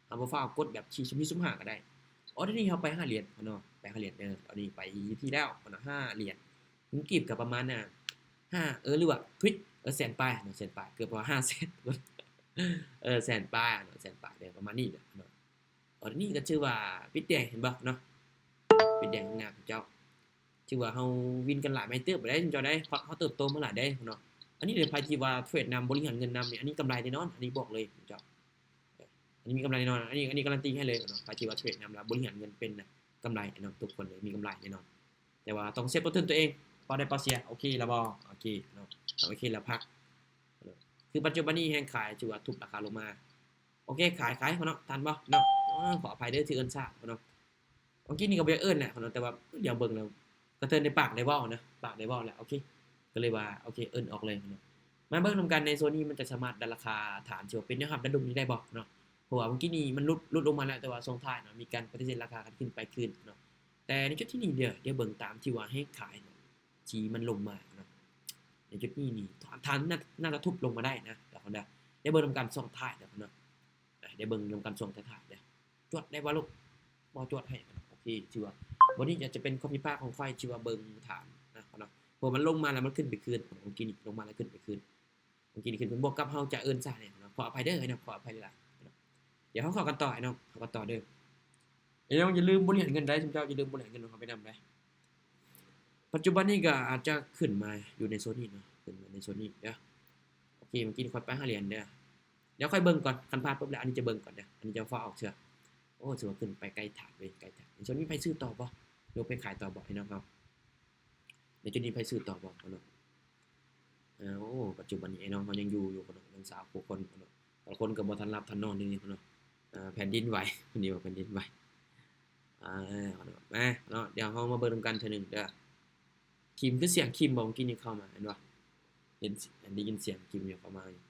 ເຮົາບໍ່ຟ້າວກົດແບບທີ່ສຸມສີ່ສຸມຫ້າກໍໄດ້. ອໍ ດຽວນີ້ເຮົາໄປຫ້າຫຼຽນເນາະ ໄປຫ້າຫຼຽນເດີ ອັນນີ້ໄປທີ່ແລ້ວເນາະ ຫ້າຫຼຽນ ເງິນກີບກໍປະມານ ອາ ຫ້າ ເອີ ຫຼືວ່າ ທຸຍ ເອີ ແສນປາຍເນາະ ແສນປາຍ ເກືອບວ່າຫ້າແສນ ເອີ ແສນປາຍເນາະ ແສນປາຍເດີ ປະມານນີ້ແຫຼະເນາະ. ອໍ ດຽວນີ້ກໍຖືວ່າປິດແດງ ເຫັນບໍ່ເນາະ ປິດແດງງາມເຈົ້າ. ຖືວ່າເຮົາວິນກັນຫຼາຍໄມ້ເຕີບໄດ້ເຈົ້າໄດ໋ ເພາະເຮົາເຕີບໂຕມາຫຼາຍໄດ໋ເນາະ. ອັນນີ້ເລີຍ ໃຜທີ່ວ່າເທຣດນຳ ບໍລິຫານເງິນນຳນີ້ ອັນນີ້ກຳໄລແນ່ນອນ ອັນນີ້ບອກເລີຍເຈົ້າ. ອັນນີ້ມີກຳໄລແນ່ນອນ ອັນນີ້ ອັນນີ້ກາຣັນຕີໃຫ້ເລີຍເນາະ ໃຜທີ່ວ່າເທຣດນຳແລ້ວບໍລິຫານເງິນເປັນນະ ກຳໄລເນາະ ທຸກຄົນເລີຍມີກຳໄລແນ່ນອນ ແຕ່ວ່າຕ້ອງເຊບຕົ້ນທຶນຕົວເອງ ເພາະໄດ້ເປົ່າເສຍ ໂອເຄແລ້ວບໍ່? ໂອເຄເນາະ ໂອເຄແລ້ວພັກ ຄືປັດຈຸບັນນີ້ແຮງຂາຍຖືວ່າທຸບລາຄາລົງມາ ໂອເຄ ຂາຍ ຂາຍເນາະ ທັນບໍ່ເນາະ? ອໍ ຂໍອະໄພເດີທີ່ເອີ້ນຊ້າເນາະ ເມື່ອກີ້ນີ້ກໍບໍ່ຢາກເອີ້ນແຫຼະເນາະ ແຕ່ວ່າດຽວເບິ່ງແລ້ວ ກະເທີນໃນປາກໄດ້ເວົ້ານະ ປາກໄດ້ເວົ້າແຫຼະ ໂອເຄ ກໍເລີຍວ່າ ໂອເຄ ເອີ້ນອອກເລີຍເນາະ ມາເບິ່ງນຳກັນໃນໂຊນນີ້ ມັນຈະສາມາດດັນລາຄາຖານທີ່ວ່າເປັນແນວຮັບ ດັນລົງນີ້ໄດ້ບໍ່ເນາະ? ເພາະວ່າເມື່ອກີ້ນີ້ມັນຫຼຸດ ຫຼຸດລົງມາແລ້ວ ແຕ່ວ່າຊ່ວງທ້າຍເນາະ ມີການປະຕິເສດລາຄາກັນຂຶ້ນໄປຄືນເນາະ ແຕ່ໃນຈຸດທີ່ນີ້ເດີ ດຽວເບິ່ງຕາມທີ່ວ່າແຮງຂາຍທີ່ມັນລົງມາເນາະ ໃນຈຸດນີ້ນີ້ ຖານ ໜ້າ ໜ້າຈະທຸບລົງມາໄດ້ນະ ດຽວເບິ່ງນຳກັນຊ່ວງທ້າຍເນາະ ອ່າ ດຽວເບິ່ງນຳກັນຊ່ວງທ້າຍໆເດີ ຈວດໄດ້ບໍ່ລູກ? ບໍ່ຈວດໃຫ້ ໂອເຄ ຖືວ່າບໍ່ນີ້ອາດຈະເປັນຄວາມຜິດພາດຂອງຂ້ອຍທີ່ວ່າເບິ່ງຖານນະເນາະ ເພາະມັນລົງມາແລ້ວມັນຂຶ້ນໄປຄືນ ເມື່ອກີ້ນີ້ລົງມາແລ້ວຂຶ້ນໄປຄືນ ເມື່ອກີ້ນີ້ຂຶ້ນເປັນບວກກັບ ເຮົາຈະເອີ້ນຊ້າແນ່ເນາະ ຂໍອະໄພເດີເນາະ ຂໍອະໄພຫຼາຍໆເນາະ ດຽວເຮົາເຂົ້າກັນຕໍ່ ອ້າຍນ້ອງ ເຂົ້າກັນຕໍ່ເດີ ອ້າຍນ້ອງຢ່າລືມບໍລິຫານເງິນໄດ້ ຊຸມເຈົ້າຢ່າລືມບໍລິຫານເງິນຂອງເຮົາໄປນຳໄດ໋ ປັດຈຸບັນນີ້ກໍອາດຈະຂຶ້ນມາຢູ່ໃນໂຊນນີ້ເນາະ ຂຶ້ນມາໃນໂຊນນີ້ເດີ ໂອເຄ ເມື່ອກີ້ຂ້ອຍໄປຫ້າຫຼຽນເດີ ດຽວຂ້ອຍເບິ່ງກ່ອນ ຄັນຜ່ານປຸບແລ້ວ ອັນນີ້ຈະເບິ່ງກ່ອນເດີ ອັນນີ້ຈະຟ້າວອອກເທື່ອ ໂອ້ ຖືວ່າຂຶ້ນໄປໃກ້ຖານເລີຍ ໃກ້ຖານ ໃນຊ່ວງນີ້ໃຜຊື້ຕໍ່ບໍ່? ຫຼືວ່າໃຜຂາຍຕໍ່ບໍ່ ພີ່ນ້ອງເຮົາ? ໃນຈຸດນີ້ໃຜຊື້ຕໍ່ບໍ່ເນາະ? ເອີ ໂອ້ ປັດຈຸບັນນີ້ອ້າຍນ້ອງເຮົາຍັງຢູ່ຢູ່ເນາະ ຍັງຊາວກວ່າຄົນເນາະ ແຕ່ລະຄົນກໍບໍ່ທັນຫຼັບທັນນອນຢູ່ນີ້ເນາະ ເອີ ແຜ່ນດິນໄຫວ ເພິ່ນວ່າແຜ່ນດິນໄຫວ ອ່າ ມາເນາະ ດຽວເຮົາມາເບິ່ງນຳກັນເທື່ອໜຶ່ງເດີ ຄິມ ຄືສຽງຄິມບໍ່ ເມື່ອກີ້ນີ້ເຂົ້າມາ ເຫັນບໍ່? ເຫັນ ໄດ້ຍິນສຽງຄິມຢູ່ເຂົ້າມາຢູ່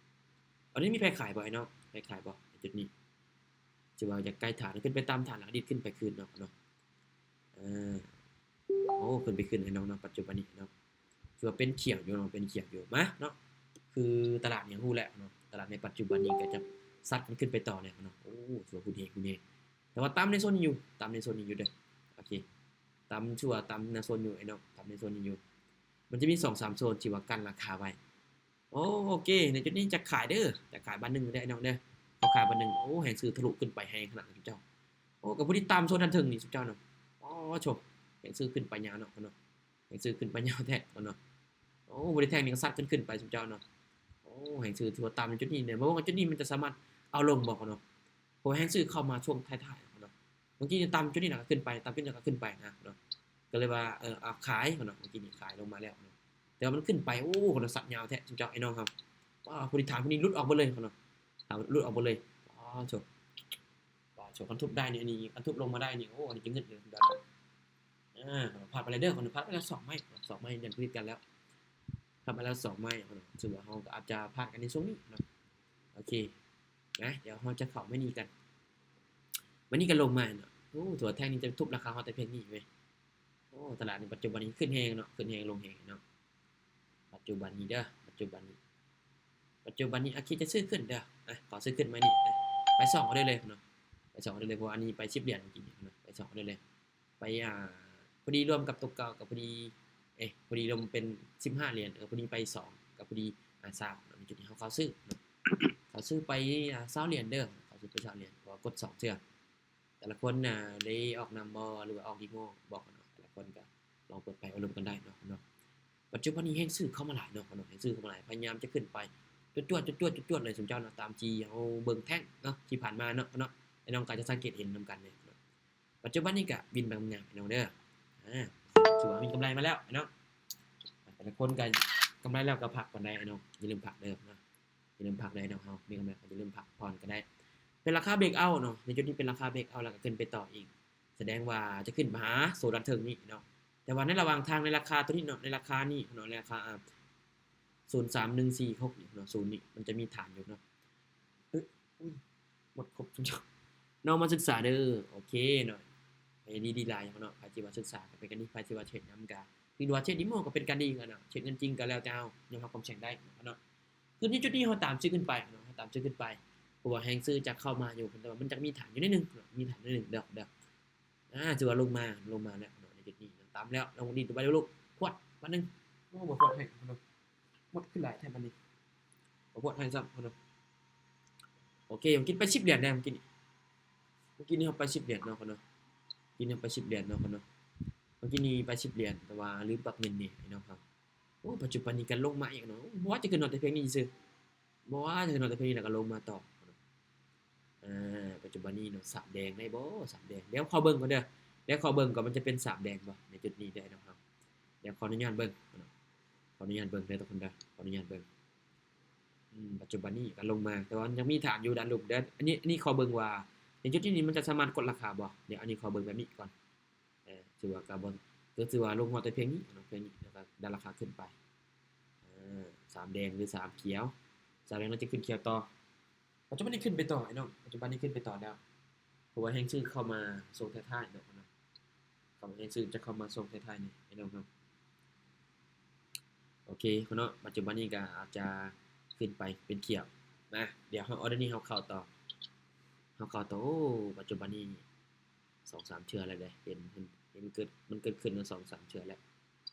ອັນນີ້ມີໃຜຂາຍບໍ່ອ້າຍນ້ອງ? ໃຜຂາຍບໍ່ໃນຈຸດນີ້? ຖືວ່າຢາກໃກ້ຖານ ຂຶ້ນໄປຕາມຖານ ແລ້ວດີດຂຶ້ນໄປຄືນເນາະ ເນາະ ເອີ ໂອ້ ຂຶ້ນໄປຄືນແລ້ວເນາະ ປັດຈຸບັນນີ້ເນາະ ຖືວ່າເປັນຂຽວຢູ່ເນາະ ເປັນຂຽວຢູ່ ມາເນາະ ຄືຕະຫຼາດນີ້ຮູ້ແລ້ວເນາະ ຕະຫຼາດໃນປັດຈຸບັນນີ້ກໍຈະຊັດກັນຂຶ້ນໄປຕໍ່ແລ້ວເນາະ ໂອ້ ຖືວ່າຮຸນແຮງ ຮຸນແຮງ ແຕ່ວ່າຕ່ຳໃນໂຊນນີ້ຢູ່ ຕ່ຳໃນໂຊນນີ້ຢູ່ເດີ ໂອເຄ ຕ່ຳ ຖືວ່າຕ່ຳໃນໂຊນຢູ່ອ້າຍນ້ອງ ຕ່ຳໃນໂຊນນີ້ຢູ່ ມັນຈະມີສອງສາມໂຊນທີ່ວ່າກັ້ນລາຄາໄວ້ ໂອ ໂອເຄ ໃນຈຸດນີ້ຈະຂາຍເດີ ຈະຂາຍບາດໜຶ່ງເດີອ້າຍນ້ອງເດີ ຂໍຂາຍບາດໜຶ່ງ ໂອ້ ແຮງຊື້ທະລຸຂຶ້ນໄປແຮງຂະໜາດນັ້ນເຈົ້າ ໂອ້ ກໍພໍດີຕາມໂຊນທາງເທິງນີ້ຊຸມເຈົ້າເນາະ ອໍ ໂທ້ ແຮງຊື້ຂຶ້ນໄປຍາວເນາະ ເນາະ ແຮງຊື້ຂຶ້ນໄປຍາວແທ້ເນາະ ໂອ້ ບໍ່ໄດ້ແທ່ງນີ້ກໍຊັດຂຶ້ນ ຂຶ້ນໄປຊຸມເຈົ້າເນາະ ໂອ້ ແຮງຊື້ຖືວ່າຕາມໃນຈຸດນີ້ເດີ ມາເບິ່ງວ່າຈຸດນີ້ມັນຈະສາມາດເອົາລົງບໍ່ເນາະ ເພາະວ່າແຮງຊື້ເຂົ້າມາຊ່ວງທ້າຍໆເນາະ ເມື່ອກີ້ຕາມຈຸດນີ້ລະກໍຂຶ້ນໄປ ຕາມຈຸດນີ້ລະກໍຂຶ້ນໄປນະເນາະ ກໍເລີຍວ່າ ເອີ ເອົາຂາຍເນາະ ເມື່ອກີ້ນີ້ຂາຍລົງມາແລ້ວເນາະ ແຕ່ວ່າມັນຂຶ້ນໄປ ໂອ້ ໂຫ ສັດຍາວແທ້ຊຸມເຈົ້າອ້າຍນ້ອງເຮົາ ວ້າ ຜູ້ທີ່ຖາມຜູ້ນີ້ຫຼຸດອອກເບິດເລີຍເນາະ ຖາມຫຼຸດອອກເບິດເລີຍ ວ້າ ໂທ້ ວ້າ ໂທ້ ຄັນທຸບໄດ້ນີ້ ອັນນີ້ຄັນທຸບລົງມາໄດ້ນີ້ ໂອ້ ອັນນີ້ຈະເງິດເລີຍຊຸມເຈົ້າເນາະ ອ່າ ພາດໄປແລ້ວເດີ ພາດໄປແລ້ວສອງໄມ້ ສອງໄມ້ ຍັງຜິດກັນແລ້ວ ພາດໄປແລ້ວສອງໄມ້ເນາະ ຖືວ່າເຮົາກໍອາດຈະພາດກັນໃນຊ່ວງນີ້ເນາະ ໂອເຄ ນະ ດຽວເຮົາຈະເຂົ້າໄມ້ນີ້ກັນ ໄມ້ນີ້ກໍລົງມາເນາະ ໂອ້ ຖືວ່າແທ່ງນີ້ຈະທຸບລາຄາຮອດແຕ່ພຽງນີ້ເວີຍ ໂອ້ ຕະຫຼາດໃນປັດຈຸບັນນີ້ຂຶ້ນແຮງເນາະ ຂຶ້ນແຮງລົງແຮງເນາະ ປັດຈຸບັນນີ້ເດີ ປັດຈຸບັນນີ້ ປັດຈຸບັນນີ້ ໂອເຄ ຈະຊື້ຂຶ້ນເດີ ອ່ະ ຂໍຊື້ຂຶ້ນໄມ້ນີ້ ອ່ະ ໄປສອງອໍເດີເລີຍເນາະ ໄປສອງອໍເດີເລີຍ ເພາະວ່າອັນນີ້ໄປສິບຫຼຽນເມື່ອກີ້ນີ້ເນາະ ໄປສອງອໍເດີເລີຍ ໄປ ອ່າ ພໍດີລວມກັບຕົວເກົ່າກໍພໍດີ ເອ ພໍດີລວມເປັນສິບຫ້າຫຼຽນ ເອີ ພໍດີໄປສອງກໍພໍດີ ອ່າ ຊາວເນາະ ໃນຈຸດທີ່ເຮົາເຂົ້າຊື້ເນາະ ເຂົ້າຊື້ໄປ ອ່າ ຊາວຫຼຽນເດີ ເຂົ້າຊື້ໄປຊາວຫຼຽນ ເພາະວ່າກົດສອງເທື່ອ ແຕ່ລະຄົນນະໄດ້ອອກນຳບໍ່ ຫຼືວ່າອອກດີໂມບໍ່ເນາະ ແຕ່ລະຄົນກໍລອງເປີດໃຈໂອ້ລົມກັນໄດ້ເນາະ ເນາະ ປັດຈຸບັນນີ້ແຮງຊື້ເຂົ້າມາຫຼາຍເນາະ ເນາະ ແຮງຊື້ເຂົ້າມາຫຼາຍ ພະຍາຍາມຈະຂຶ້ນໄປ ຈວດໆ ຈວດໆ ຈວດໆ ເລີຍຊຸມເຈົ້າເນາະ ຕາມທີ່ເຮົາເບິ່ງແທ່ງເນາະ ທີ່ຜ່ານມາເນາະ ເນາະ ອ້າຍນ້ອງກໍຈະສັງເກດເຫັນນຳກັນເລີຍເນາະ ປັດຈຸບັນນີ້ກໍວິນໄປງາມໆ ພີ່ນ້ອງເດີ ອ່າ ຖືວ່າມີກຳໄລມາແລ້ວເນາະ ແຕ່ລະຄົນກໍກຳໄລແລ້ວກໍພັກກ່ອນໄດ້ເນາະ ຢ່າລືມພັກເດີເນາະ ຢ່າລືມພັກເດີເນາະ ເຮົາມີກຳໄລກໍຢ່າລືມພັກຜ່ອນກໍໄດ້ ເປັນລາຄາເບຣກເອົາເນາະ ໃນຈຸດນີ້ເປັນລາຄາເບຣກເອົາ ແລ້ວກໍຂຶ້ນໄປຕໍ່ອີກ ສະແດງວ່າຈະຂຶ້ນໄປຫາໂຊນທາງເທິງນີ້ເນາະ ແຕ່ວ່າໃນລະຫວ່າງທາງ ໃນລາຄາໂຕນີ້ເນາະ ໃນລາຄານີ້ເນາະ ໃນລາຄາ ອ່າ ສູນສາມໜຶ່ງສີ່ຫົກນີ້ເນາະ ສູນນີ້ມັນຈະມີຖານຢູ່ເນາະ ເອີ ອຸ້ຍ ໝົດຄົບທຸກຢ່າງເນາະ ມາສຶກສາເດີ ໂອເຄເນາະ ໃຫ້ດີໆຫຼາຍເນາະ ໃຜທີ່ວ່າສຶກສາກໍເປັນການດີ ໃຜທີ່ວ່າເທຣດນຳກໍ ຫຼືວ່າເທຣດດີໂມກໍເປັນການດີເນາະ ເທຣດເງິນຈິງກໍແລ້ວແຕ່ເຮົາ ຍອມຮັບຄວາມສ່ຽງໄດ້ເນາະ ຄືໃນຈຸດນີ້ເຮົາຕາມຊື້ຂຶ້ນໄປເນາະ ເຮົາຕາມຊື້ຂຶ້ນໄປ ເພາະວ່າແຮງຊື້ຈະເຂົ້າມາຢູ່ ແຕ່ວ່າມັນຈະມີຖານຢູ່ໜ້ອຍໜຶ່ງເນາະ ມີຖານໜ້ອຍໜຶ່ງເນາະ ເນາະ ອ່າ ຖືວ່າລົງມາ ລົງມາແລ້ວເນາະ ໃນຈຸດນີ້ເນາະ ຕາມແລ້ວ ລອງດີດໄປເລີຍລູກ ພວດ ບາດໜຶ່ງ ໂອ້ ບໍ່ພວດໃຫ້ເນາະ ໝົດຂຶ້ນຫຼາຍແທ້ບາດນີ້ ບໍ່ພວດໃຫ້ຊ້ຳເນາະ ໂອເຄ ເມື່ອກີ້ໄປສິບຫຼຽນແລ້ວ ເມື່ອກີ້ນີ້ ເມື່ອກີ້ນີ້ເຮົາໄປສິບຫຼຽນເນາະ ເນາະ ເມື່ອກີ້ນີ້ເຮົາໄປສິບຫຼຽນເນາະ ເນາະ ເມື່ອກີ້ນີ້ໄປສິບຫຼຽນ ແຕ່ວ່າລືມປັບເງິນນີ້ເນາະ ໂອ້ ປັດຈຸບັນນີ້ກໍລົງມາອີກເນາະ ບໍ່ວ່າຈະຂຶ້ນຮອດແຕ່ພຽງນີ້ຊື່ ບໍ່ວ່າຈະຂຶ້ນຮອດແຕ່ພຽງນີ້ແລ້ວກໍລົງມາຕໍ່ເນາະ ອ່າ ປັດຈຸບັນນີ້ເນາະ ສາມແດງໄດ້ບໍ່? ສາມແດງ ດຽວຂໍເບິ່ງກ່ອນເດີ ດຽວຂໍເບິ່ງກ່ອນ ມັນຈະເປັນສາມແດງບໍ່ໃນຈຸດນີ້ເດີເນາະ. ດຽວຂໍອະນຸຍາດເບິ່ງເນາະ ຂໍອະນຸຍາດເບິ່ງເດີທຸກຄົນເດີ ຂໍອະນຸຍາດເບິ່ງ. ອືມ ປັດຈຸບັນນີ້ກໍລົງມາ ແຕ່ວ່າຍັງມີຖານຢູ່ດ້ານລຸ່ມເດີ. ອັນນີ້ ອັນນີ້ຂໍເບິ່ງວ່າໃນຈຸດນີ້ມັນຈະສາມາດກົດລາຄາບໍ່? ດຽວອັນນີ້ຂໍເບິ່ງແບບນີ້ກ່ອນ. ເອີ ຖືວ່າກໍບໍ່ ກໍຖືວ່າລົງຮອດແຕ່ພຽງນີ້ເນາະ ພຽງນີ້ ແລ້ວກໍດັນລາຄາຂຶ້ນໄປ. ເອີ ສາມແດງ ຫຼື ສາມຂຽວ ສາມແດງ ແລ້ວຈະຂຶ້ນຂຽວຕໍ່. ປັດຈຸບັນນີ້ຂຶ້ນໄປຕໍ່ໄອ້ນ້ອງ ປັດຈຸບັນນີ້ຂຶ້ນໄປຕໍ່ແລ້ວ ເພາະວ່າແຮງຊື້ເຂົ້າມາຊ່ວງທ້າຍໆເນາະ ເຂົ້າມາ ແຮງຊື້ຈະເຂົ້າມາຊ່ວງທ້າຍໆນີ້ໄອ້ນ້ອງເນາະ. ໂອເຄເນາະ ປັດຈຸບັນນີ້ກໍອາດຈະຂຶ້ນໄປເປັນຂຽວ. ມາ ດຽວເຮົາ ອໍເດີນີ້ເຮົາເຂົ້າຕໍ່ ເຮົາເຂົ້າຕໍ່. ໂອ້ ປັດຈຸບັນນີ້ສອງສາມເທື່ອແລ້ວເດ້ ເຫັນ ເຫັນ ເຫັນເກີດ ມັນເກີດຂຶ້ນມາສອງສາມເທື່ອແລ້ວ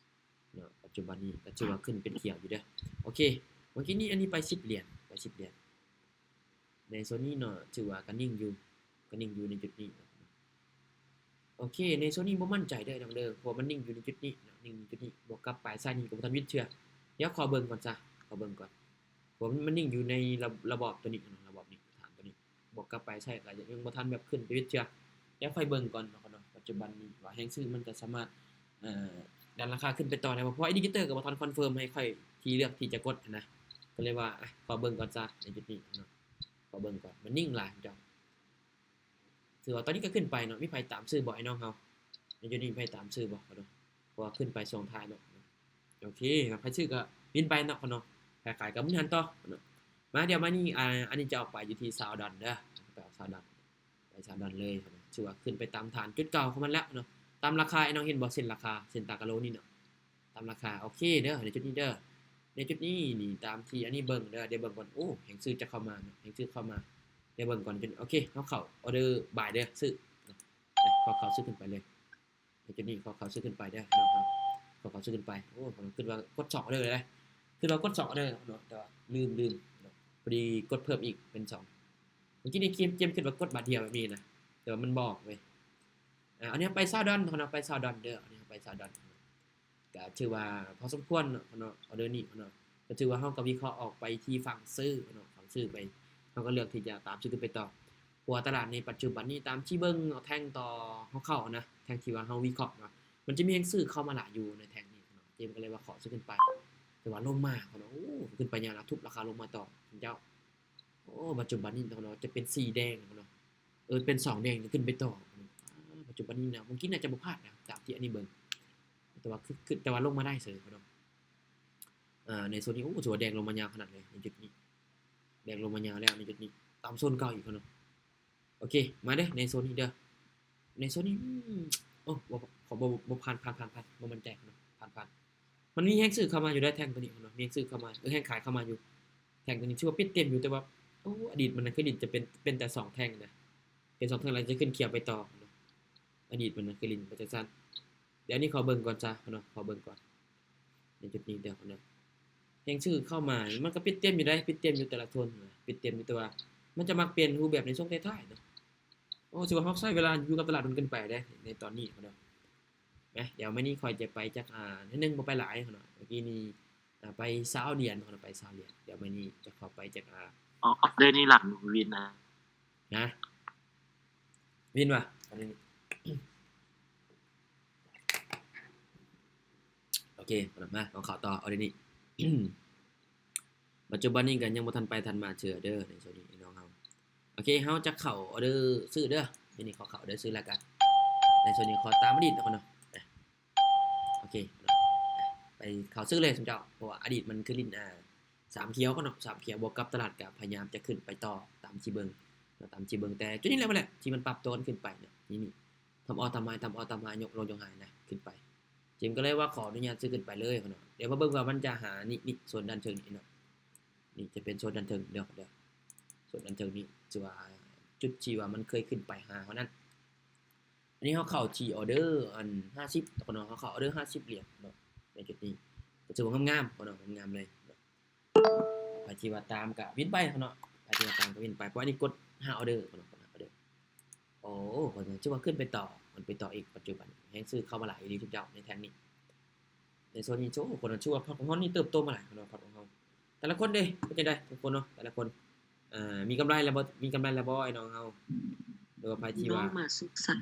ເນາະ. ປັດຈຸບັນນີ້ກໍຖືວ່າຂຶ້ນເປັນຂຽວຢູ່ເດີ. ໂອເຄ ເມື່ອກີ້ນີ້ອັນນີ້ໄປສິບຫຼຽນ ໄປສິບຫຼຽນ. ໃນໂຊນນີ້ເນາະ ຖືວ່າກໍນິ່ງຢູ່ ກໍນິ່ງຢູ່ໃນຈຸດນີ້ເນາະ. ໂອເຄ ໃນໂຊນນີ້ບໍ່ໝັ້ນໃຈເດີນ້ອງເດີ ເພາະວ່າມັນນິ່ງຢູ່ໃນຈຸດນີ້ເນາະ ນິ່ງຢູ່ຈຸດນີ້ ບວກກັບປາຍສາຍນີ້ກໍບໍ່ທັນຫວິດເທື່ອ. ດຽວຂໍເບິ່ງກ່ອນຊະ ຂໍເບິ່ງກ່ອນ ເພາະວ່າມັນ ມັນນິ່ງຢູ່ໃນລະ ລະບອບຕົວນີ້ເນາະ ລະບອບນີ້ ຖານຕົວນີ້ ບວກກັບປາຍສາຍກໍຍັງບໍ່ທັນແບບຂຶ້ນໄປຫວິດເທື່ອ. ດຽວຄ່ອຍເບິ່ງກ່ອນເນາະ ເນາະ ປັດຈຸບັນນີ້ວ່າແຮງຊື້ມັນຈະສາມາດ ເອີ ດັນລາຄາຂຶ້ນໄປຕໍ່ໄດ້ບໍ່ ເພາະວ່າອິນດິເຄເຕີກໍບໍ່ທັນຄອນເຟີມໃຫ້ຂ້ອຍທີ່ເລືອກທີ່ຈະກົດຫັ້ນນະ. ກໍເລີຍວ່າ ອ່ະ ຂໍເບິ່ງກ່ອນຊະໃນຈຸດນີ້ເນາະ ຂໍເບິ່ງກ່ອນ ມັນນິ່ງຫຼາຍເຈົ້າ. ຖືວ່າຕອນນີ້ກໍຂຶ້ນໄປເນາະ ມີໃຜຕາມຊື້ບໍ່ໄອ້ນ້ອງເຮົາ ໃນຈຸດນີ້ມີໃຜຕາມຊື້ບໍ່ເນາະ ເພາະວ່າຂຶ້ນໄປຊ່ວງທ້າຍເນາະ. ໂອເຄ ໃຜຊື້ກໍວິນໄປເນາະ ຂາຍກໍໝັ້ນຫັນຕໍ່ເນາະ. ມາ ດຽວມານີ້ ອ່າ ອັນນີ້ຈະອອກໄປຢູ່ທີ່ຊາວດອນເດີ ໄປອອກຊາວດອນ ໄປຊາວດອນເລີຍເນາະ ຖືວ່າຂຶ້ນໄປຕາມຖານຈຸດເກົ່າຂອງມັນແລ້ວເນາະ. ຕາມລາຄາ ໄອ້ນ້ອງເຫັນບໍ່ ເສັ້ນລາຄາ ເສັ້ນຕາກະໂຫຼນີ້ເນາະ ຕາມລາຄາ. ໂອເຄເດີ ໃນຈຸດນີ້ເດີ ໃນຈຸດນີ້ນີ້ ຕາມທີ່ອັນນີ້ເບິ່ງເດີ ດຽວເບິ່ງກ່ອນ ໂອ້ ແຮງຊື້ຈະເຂົ້າມາເນາະ ແຮງຊື້ເຂົ້າມາ ດຽວເບິ່ງກ່ອນ. ໂອເຄ ເຮົາເຂົ້າອໍເດີບາຍເດີ ຊື້ ເຂົ້າ ເຂົ້າຊື້ຂຶ້ນໄປເລີຍ. ໃນຈຸດນີ້ເຂົ້າ ເຂົ້າຊື້ຂຶ້ນໄປເດີ ເຂົ້າ ເຂົ້າຊື້ຂຶ້ນໄປ. ໂອ້ ຄິດວ່າກົດສອງອໍເດີເລີຍ ຄິດວ່າກົດສອງອໍເດີເນາະ ແຕ່ວ່າລືມ ລືມເນາະ ພໍດີກົດເພີ່ມອີກເປັນສອງ. ເມື່ອກີ້ນີ້ເກມ ເກມຄິດວ່າກົດບາດດຽວແບບນີ້ນະ ແຕ່ວ່າມັນບໍ່ອອກເວີຍ. ອ່າ ອັນນີ້ໄປຊາວດອນເນາະ ໄປຊາວດອນເດີ ອັນນີ້ໄປຊາວດອນ ກໍຖືວ່າພໍສົມຄວນເນາະ ເນາະ ອໍເດີນີ້ເນາະ ກໍຖືວ່າເຮົາກໍວິເຄາະອອກໄປທີ່ຝັ່ງຊື້ເນາະ ຝັ່ງຊື້ໄປ ເຮົາກໍເລືອກທີ່ຈະຕາມຊື້ຂຶ້ນໄປຕໍ່. ເພາະວ່າຕະຫຼາດໃນປັດຈຸບັນນີ້ ຕາມທີ່ເບິ່ງເອົາແທ່ງຕໍ່ເຮົາເຂົ້ານະ ແທ່ງທີ່ວ່າເຮົາວິເຄາະເນາະ ມັນຈະມີແຮງຊື້ເຂົ້າມາຫຼາຍຢູ່ໃນແທ່ງນີ້ເນາະ ເຈມກໍເລີຍວ່າຂໍຊື້ຂຶ້ນໄປ. ແຕ່ວ່າລົງມາເນາະ ໂອ້ ຂຶ້ນໄປຍາວລະ ທຸບລາຄາລົງມາຕໍ່ເຈົ້າ. ໂອ້ ປັດຈຸບັນນີ້ເນາະ ຈະເປັນສີ່ແດງເນາະ ເອີ ເປັນສອງແດງຂຶ້ນໄປຕໍ່. ອ່າ ປັດຈຸບັນນີ້ນະ ເມື່ອກີ້ໜ້າຈະບໍ່ພາດນະ ຕາມທີ່ອັນນີ້ເບິ່ງ ແຕ່ວ່າ ຄື ຄື ແຕ່ວ່າລົງມາໄດ້ເສີຍເນາະ. ອ່າ ໃນໂຊນນີ້ ໂອ້ ຖືວ່າແດງລົງມາຍາວຂະໜາດເລີຍໃນຈຸດນີ້ ແດງລົງມາຍາວແລ້ວໃນຈຸດນີ້ ຕາມໂຊນເກົ່າອີກເນາະ. ໂອເຄ ມາເດີ ໃນໂຊນນີ້ເດີ ໃນໂຊນນີ້ ອືມ ໂອ້ ບໍ່ ຂໍ ບໍ່ ບໍ່ ຜ່ານ ຜ່ານ ຜ່ານ ບໍ່ໝັ້ນໃຈເນາະ ຜ່ານ ຜ່ານ. ມັນມີແຮງຊື້ເຂົ້າມາຢູ່ໄດ໋ ແທ່ງຕົວນີ້ເນາະ ມີແຮງຊື້ເຂົ້າມາ ເອີ ແຮງຂາຍເຂົ້າມາຢູ່ ແທ່ງຕົວນີ້ຖືວ່າປິດເຕັມຢູ່ ແຕ່ວ່າ ໂອ້ ອະດີດມັນນະ ຄືດິດຈະເປັນ ເປັນແຕ່ສອງແທ່ງນະ ເປັນສອງແທ່ງແລ້ວຈະຂຶ້ນຂຽວໄປຕໍ່ເນາະ. ອະດີດມັນນະ ຄືດິດໄປຈັ່ງຊັ້ນ. ດຽວນີ້ຂໍເບິ່ງກ່ອນຊະເນາະ ຂໍເບິ່ງກ່ອນ ໃນຈຸດນີ້ເດີເນາະ. ແຮງຊື້ເຂົ້າມາ ມັນກໍປິດເຕັມຢູ່ໄດ໋ ປິດເຕັມຢູ່ແຕ່ລະໂຊນນະ ປິດເຕັມຢູ່ ແຕ່ວ່າມັນຈະມັກປ່ຽນຮູບແບບໃນຊ່ວງທ້າຍໆເນາະ. ໂອ້ ຖືວ່າເຮົາໃຊ້ເວລາຢູ່ກັບຕະຫຼາດດົນເກີນໄປເດ້ ໃນຕອນນີ້ເນາະ. ມາ ດຽວມື້ນີ້ຂ້ອຍຈະໄປຈັກ ອ່າ ໜ້ອຍໜຶ່ງ ບໍ່ໄປຫຼາຍເນາະ. ເມື່ອກີ້ນີ້ ອ່າ ໄປຊາວຫຼຽນເນາະ ໄປຊາວຫຼຽນ. ດຽວມື້ນີ້ຈະຂໍໄປຈັກ ອ່າ ອໍ ເດີນີ້ຫຼັງວິນນະ ຮະ ວິນວະ ໂອເຄ ມາ ເຮົາເຂົ້າຕໍ່ ອໍເດີນີ້. ປັດຈຸບັນນີ້ກໍຍັງບໍ່ທັນໄປທັນມາເທື່ອເດີ ໃນໂຊນນີ້ພີ່ນ້ອງເຮົາ. ໂອເຄ ເຮົາຈະເຂົ້າອໍເດີຊື້ເດີ ດຽວນີ້ຂໍເຂົ້າອໍເດີຊື້ແລ້ວກັນ. ໃນໂຊນນີ້ຂໍຕາມອະດີດກ່ອນເນາະ. ໂອເຄ ໄປເຂົ້າຊື້ເລີຍຊຸມເຈົ້າ ເພາະວ່າອະດີດມັນຄືຫຼິ້ນ ອ່າ ສາມຂຽວກ່ອນເນາະ ສາມຂຽວ ບວກກັບຕະຫຼາດກໍພະຍາຍາມຈະຂຶ້ນໄປຕໍ່ ຕາມທີ່ເບິ່ງເນາະ ຕາມທີ່ເບິ່ງ. ແຕ່ຈຸດນີ້ແຫຼະ ແຫຼະ ທີ່ມັນປັບຕົວກັນຂຶ້ນໄປເນາະ ນີ້ ນີ້ ທຳອໍທຳໄຮ ທຳອໍທຳໄຮ ຍົກລົງຍົກໄຮນະ ຂຶ້ນໄປ. ເຈມກໍເລີຍວ່າຂໍອະນຸຍາດຊື້ຂຶ້ນໄປເລີຍເນາະ. ດຽວມາເບິ່ງວ່າມັນຈະຫາ ນີ້ ນີ້ ໂຊນດ້ານເທິງນີ້ເນາະ. ນີ້ຈະເປັນໂຊນດ້ານເທິງເດີ ເດີ ໂຊນດ້ານເທິງນີ້ ຖືວ່າຈຸດທີ່ວ່າມັນເຄີຍຂຶ້ນໄປຫາເຮົານັ້ນ. ອັນນີ້ເຮົາເຂົ້າທີ່ອໍເດີອັນຫ້າສິບເນາະ ເຮົາເຂົ້າອໍເດີຫ້າສິບຫຼຽນເນາະ ໃນຈຸດນີ້ ກໍຖືວ່າງາມໆເນາະ ງາມໆເລີຍເນາະ. ໃຜທີ່ວ່າຕາມກໍວິນໄປເນາະ ໃຜທີ່ວ່າຕາມກໍວິນໄປ ເພາະອັນນີ້ກົດຫ້າອໍເດີເນາະ ກົດຫ້າອໍເດີ. ໂອ້ ຖືວ່າຂຶ້ນໄປຕໍ່ ມັນໄປຕໍ່ອີກ ປັດຈຸບັນແຮງຊື້ເຂົ້າມາຫຼາຍອີ່ຫຼີ ທຸກເຈົ້າ ໃນແທ່ງນີ້ ໃນໂຊນນີ້. ໂອ້ ຄົນນັ້ນຖືວ່າພອດຂອງເຮົານີ້ເຕີບໂຕມາຫຼາຍເນາະ ພອດຂອງເຮົາ. ແຕ່ລະຄົນເດ້ ເປັນຈັ່ງໃດທຸກຄົນເນາະ ແຕ່ລະຄົນ ອ່າ ມີກຳໄລແລ້ວບໍ່ ມີກຳໄລແລ້ວບໍ່ ໄອ້ນ້ອງເຮົາ ຫຼືວ່າໃຜທີ່ວ່າ ນ້ອງມາສຶກສາ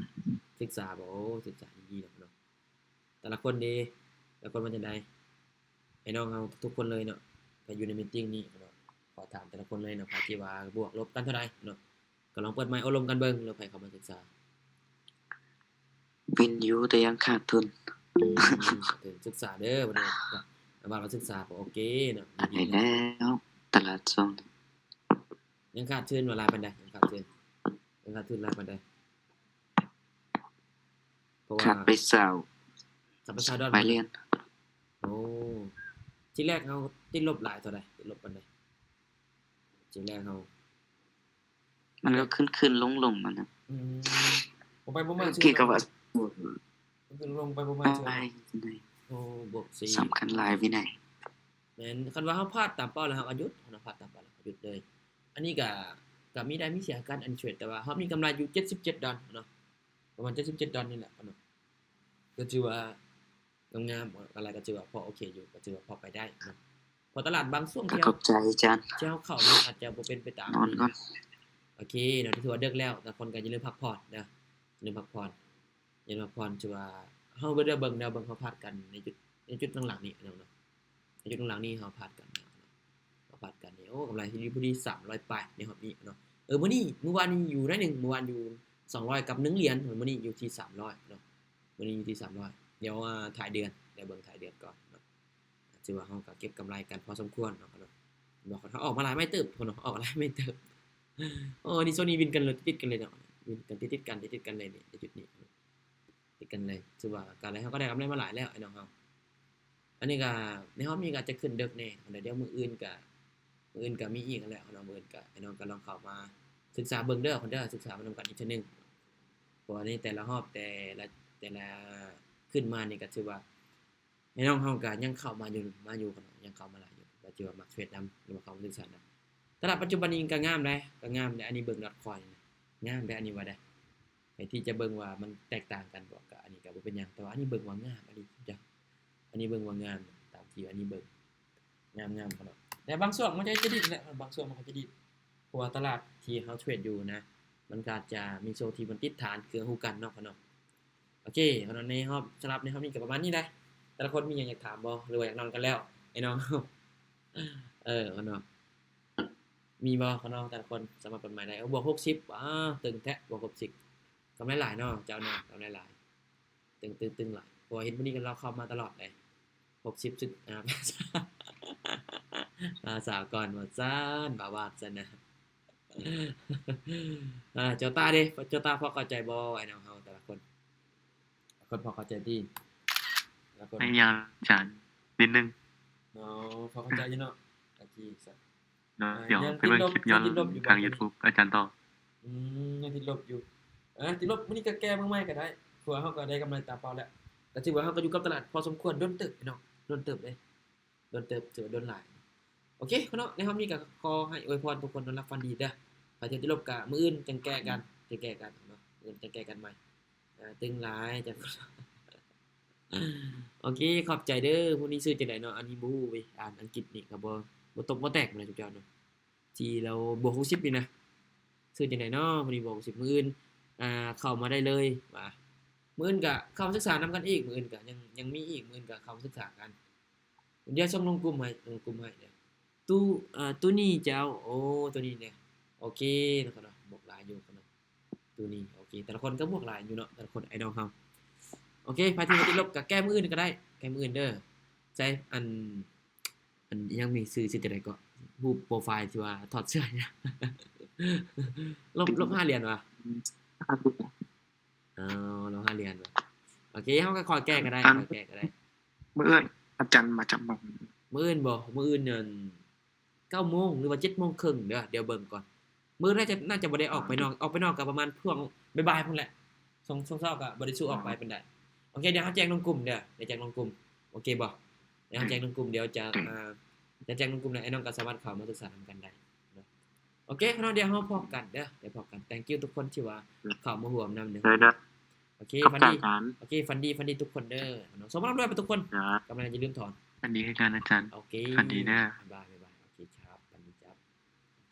ສຶກສາບໍ່ ໂອ້ ສຶກສາດີໆເນາະ ແຕ່ລະຄົນເດ ແຕ່ລະຄົນວ່າຈັ່ງໃດ ໄອ້ນ້ອງເຮົາທຸກໆຄົນເລີຍເນາະ ໃຜຢູ່ໃນມີດຕິ້ງນີ້ເນາະ ຂໍຖາມແຕ່ລະຄົນເລີຍເນາະ ໃຜທີ່ວ່າບວກລົບກັນເທົ່າໃດເນາະ ກໍລອງເປີດໄມໂອ້ລົມກັນເບິ່ງ ຫຼືໃຜເຂົ້າມາສຶກສາ ວິນຢູ່ ແຕ່ຍັງຂາດທຶນ ອືມ ຂາດທຶນ ສຶກສາເດີ ບັດນີ້ ວ່າເຮົາສຶກສາກໍໂອເຄເນາະ ຕາຍແລ້ວ ຕະຫຼາດຊ່ວງ ຍັງຂາດທຶນວ່າຫຼາຍປານໃດ ຍັງຂາດທຶນ ຍັງຂາດທຶນຫຼາຍປານໃດ ເພາະວ່າ ຂາດໄປຊາວ ຂາດໄປຊາວດອນ ໄປລຽນ ໂອ້ ທີແລກເຮົາຕິດລົບຫຼາຍເທົ່າໃດ ຕິດລົບປານໃດ ທີແລກເຮົາ ມັນກໍຂຶ້ນໆລົງໆ ມັນນະ ອືມ ບໍ່ໄປບໍ່ມາ ເມື່ອກີ້ກໍວ່າ ຂຶ້ນລົງໄປບໍ່ມາ ໂອ້ ບວກສີ່ ສຳຄັນຫຼາຍວິໄນ ແມ່ນ ຄັນວ່າເຮົາພາດຕາມເປົ້າແລ້ວເຮົາກໍຢຸດ ເຮົາພາດຕາມເປົ້າແລ້ວກໍຢຸດເລີຍ ອັນນີ້ກໍ ກໍມີໄດ້ມີເສຍຄືກັນ ອັນເທຣດ ແຕ່ວ່າເຮົາມີກຳໄລຢູ່ເຈັດສິບເຈັດດອນເນາະ ປະມານເຈັດສິບເຈັດດອນນີ້ແຫຼະເນາະ ກໍຖືວ່າ ງາມໆ ກຳໄລກໍຖືວ່າພໍໂອເຄຢູ່ ກໍຖືວ່າພໍໄປໄດ້ເນາະ ເພາະຕະຫຼາດບາງຊ່ວງທີ່ ຂອບໃຈອາຈານ ທີ່ເຮົາເຂົ້າມັນອາດຈະບໍ່ເປັນໄປຕາມ ນອນກ່ອນ ໂອເຄເນາະ ຖືວ່າເດິກແລ້ວ ແຕ່ຄົນກໍຢ່າລືມພັກຜ່ອນເດີ ຢ່າລືມພັກຜ່ອນ ຢ່າລືມພັກຜ່ອນ ຖືວ່າເຮົາເບິ່ງເດີ ເບິ່ງເຮົາພາດກັນໃນຈຸດ ໃນຈຸດຫຼັງໆນີ້ເນາະ ໃນຈຸດຫຼັງໆນີ້ເຮົາພາດກັນເນາະ ເຮົາພາດກັນນີ້ ໂອ້ ກຳໄລທີ່ດີພໍດີສາມຮ້ອຍປາຍໃນຮອບນີ້ເນາະ ເອີ ມື້ນີ້ ມື້ວານນີ້ຢູ່ໜ້ອຍໜຶ່ງ ມື້ວານຢູ່ສອງຮ້ອຍກັບໜຶ່ງຫຼຽນ ມື້ນີ້ຢູ່ທີ່ສາມຮ້ອຍເນາະ ມື້ນີ້ຢູ່ທີ່ສາມຮ້ອຍ ດຽວ ອ່າ ທ້າຍເດືອນ ດຽວເບິ່ງທ້າຍເດືອນກ່ອນເນາະ ຖືວ່າເຮົາກໍເກັບກຳໄລກັນພໍສົມຄວນເນາະ ເນາະ ເຮົາອອກມາຫຼາຍໄມ້ເຕີບເນາະ ອອກມາຫຼາຍໄມ້ເຕີບ ໂອ້ ນີ້ ຊ່ວງນີ້ວິນກັນເລີຍ ຕິດໆກັນເລີຍເນາະ ວິນກັນຕິດໆກັນ ຕິດໆກັນເລີຍນີ້ ໃນຈຸດນີ້ ຕິດກັນເລີຍ ຖືວ່າການໄລເຮົາກໍໄດ້ກຳໄລມາຫຼາຍແລ້ວ ໄອ້ນ້ອງເຮົາ ອັນນີ້ກໍໃນຮອບນີ້ກໍອາດຈະຂຶ້ນເດິກແດ່ ແລ້ວດຽວມື້ອື່ນກໍ ມື້ອື່ນກໍມີອີກຫັ້ນແຫຼະເນາະ ມື້ອື່ນກໍ ໄອ້ນ້ອງກໍລອງເຂົ້າມາສຶກສາເບິ່ງເດີ ເດີ ສຶກສາໄປນຳກັນອີກເທື່ອໜຶ່ງ ເພາະວ່າໃນແຕ່ລະຮອບ ແຕ່ລະ ແຕ່ລະຂຶ້ນມານີ້ກໍຖືວ່າ ໄອ້ນ້ອງເຮົາກໍຍັງເຂົ້າມາຢູ່ ມາຢູ່ ຍັງເຂົ້າມາຫຼາຍຢູ່ ກໍຖືວ່າມັກເທຣດນຳ ຫຼືວ່າເຂົ້າມາສຶກສານຳ ຕະຫຼາດປັດຈຸບັນນີ້ກໍງາມເດ້ ກໍງາມເດ້ ອັນນີ້ເບິ່ງດອດຄອຍນະ ງາມເດ້ ອັນນີ້ວ່າໄດ້ ໃຜທີ່ຈະເບິ່ງວ່າມັນແຕກຕ່າງກັນບໍ່ ກໍອັນນີ້ກໍບໍ່ເປັນຫຍັງ ແຕ່ວ່າອັນນີ້ເບິ່ງວ່າງາມ ອັນນີ້ ອັນນີ້ເບິ່ງວ່າງາມ ຕາມທີ່ອັນນີ້ເບິ່ງ ງາມໆ ເນາະ ແຕ່ບາງຊ່ວງມັນກໍຈະດິດແຫຼະ ບາງຊ່ວງມັນກໍຈະດິດ ເພາະວ່າຕະຫຼາດທີ່ເຮົາເທຣດຢູ່ນະ ມັນກໍອາດຈະມີຊ່ວງທີ່ມັນຕິດຖານ ຄືຮູ້ກັນເນາະ ເນາະ ໂອເຄ ເນາະ ໃນຮອບ ສຳລັບໃນຮອບນີ້ກໍປະມານນີ້ແຫຼະ ແຕ່ລະຄົນມີຫຍັງຢາກຖາມບໍ່ ຫຼືວ່າຢາກນອນກັນແລ້ວ ໄອ້ນ້ອງ ເອີ ເນາະ ມີບໍ່ ເນາະ ແຕ່ລະຄົນສາມາດເປີດໄມໄດ້ ໂອ້ ບວກຫົກສິບ ວ້າວ ຕຶງແທ້ ບວກຫົກສິບ ກຳໄລຫຼາຍເນາະ ເຈົ້າເນາະ ກຳໄລຫຼາຍ ຕຶງໆໆ ຫຼາຍ ເພາະວ່າເຫັນຜູ້ນີ້ກໍລາວເຂົ້າມາຕະຫຼອດເດ້ ຫົກສິບ ຊຸດ ອ່າ ພາສາ ພາສາກ່ອນວ່າຊັ້ນ ບາວາດຊັ້ນນະ ອ່າ ໂຈຕາເດ້ ໂຈຕາພໍເຂົ້າໃຈບໍ່ ໄອ້ນ້ອງເຮົາແຕ່ລະຄົນ ຄົນພໍເຂົ້າໃຈຕິ ແຕ່ລະຄົນ ພະຍາຍາມ ອາຈານ ນິດໜຶ່ງ ອໍ ພໍເຂົ້າໃຈຢູ່ເນາະ ໂອເຄ ເນາະ ອ່າ ດຽວໄປເບິ່ງຄລິບຍ້ອນຫຼັງທາງຢູທູບອາຈານຕໍ່ ອືມ ຍັງຕິດລົບຢູ່ ອ່າ ຕິດລົບ ມື້ນີ້ກໍແກ້ເບິ່ງໃໝ່ກໍໄດ້ ເພາະວ່າເຮົາກໍໄດ້ກຳໄລຕາມເປົ້າແລ້ວ ກໍຖືວ່າເຮົາກໍຢູ່ກັບຕະຫຼາດພໍສົມຄວນ ດົນເຕີບພີ່ນ້ອງ ດົນເຕີບເດ້ ດົນເຕີບ ຖືວ່າດົນຫຼາຍ ໂອເຄເນາະ ໃນຮອບນີ້ກໍຂໍໃຫ້ອວຍພອນທຸກຄົນນອນຫຼັບຝັນດີເດີ ໃຜທີ່ຕິດລົບກໍມື້ອື່ນຈັ່ງແກ້ກັນ ຈັ່ງແກ້ກັນເນາະ ມື້ອື່ນຈັ່ງແກ້ກັນໃໝ່ ອ່າ ຕຶງຫຼາຍ ຈັ່ງ ໂອເຄ ຂອບໃຈເດີ ມື້ນີ້ຊື່ຈັ່ງໃດເນາະ ອັນນີ້ບໍ່ຮູ້ເວີຍ ອ່ານອັງກິດນີ້ກໍບໍ່ ບໍ່ຕົກບໍ່ແຕກນະ ເຈົ້າເນາະ ທີ່ລາວບວກຫົກສິບນີ້ນະ ຊື່ຈັ່ງໃດເນາະ ມື້ນີ້ບວກຫົກສິບ ມື້ອື່ນ ອ່າ ເຂົ້າມາໄດ້ເລີຍວ່າ ມື້ອື່ນກະເຂົ້າມາສຶກສານຳກັນອີກ ມື້ອື່ນກະຍັງ ຍັງມີອີກ ມື້ອື່ນກະເຂົ້າມາສຶກສາກັນ ດຽວສົ່ງລົງກຸ່ມໃຫ້ ລົງກຸ່ມໃຫ້ເດີ ຕູ້ ເອີ ຕູ້ນີ້ເຈົ້າ ໂອ້ ຕູ້ນີ້ເນາະ ໂອເຄເນາະ ບວກຫຼາຍຢູ່ເນາະ ຕູ້ນີ້ ໂອເຄ ແຕ່ລະຄົນກໍບວກຫຼາຍຢູ່ເນາະ ແຕ່ລະຄົນ ໄອດອລເຮົາ ໂອເຄ ໃຜທີ່ບໍ່ຕິດລົບກໍແກ້ມື້ອື່ນກໍໄດ້ ແກ້ມື້ອື່ນເດີ ໃສ່ອັນ ອັນອີ່ຫຍັງມີຊື່ ຊື່ຈັ່ງໃດເກາະ ຮູບໂປຣໄຟທີ່ວ່າຖອດເສື້ອນີ້ ລົບ ລົບຫ້າຫຼຽນຫວາ? ອໍ ລົບຫ້າຫຼຽນຫວາ? ໂອເຄ ເຮົາກໍຄ່ອຍແກ້ກໍໄດ້ ຄ່ອຍແກ້ກໍໄດ້ ມື້ອື່ນອາຈານມາຈັກໂມງ? ມື້ອື່ນບໍ? ມື້ອື່ນນັ້ນ ເກົ້າໂມງ ຫຼືວ່າເຈັດໂມງເຄິ່ງເດີ ດຽວເບິ່ງກ່ອນ ມື້ໜ້າຈະ ໜ້າຈະບໍ່ໄດ້ອອກໄປນອກ ອອກໄປນອກກໍປະມານຊ່ວງບ່າຍໆພຸ້ນແຫຼະ ຊ່ວງ ຊ່ວງເຊົ້າກໍບໍ່ໄດ້ສູ້ອອກໄປປານໃດ ໂອເຄ ດຽວເຮົາແຈ້ງລົງກຸ່ມເດີ ດຽວແຈ້ງລົງກຸ່ມ ໂອເຄບໍ່? ດຽວເຮົາແຈ້ງລົງກຸ່ມ ດຽວຈະ ອ່າ ຈະແຈ້ງລົງກຸ່ມແລ້ວ ໄອ້ນ້ອງກໍສາມາດເຂົ້າມາສຶກສານຳກັນໄດ້ເນາະ ໂອເຄເນາະ ດຽວເຮົາພໍ້ກັນເດີ ດຽວພໍ້ກັນ thank you ທຸກຄົນທີ່ວ່າເຂົ້າມາຮ່ວມນຳເດີ ໂອເຄ ຝັນດີ ໂອເຄ ຝັນດີ ຝັນດີທຸກຄົນເດີເນາະ ສົມຫວັງລຳລວຍໄປທຸກຄົນ ກຳລັງຢ່າລືມຖອນ ຝັນດີຄືກັນອາຈານ ໂອເຄ ຝັນດີເດີ ບາຍ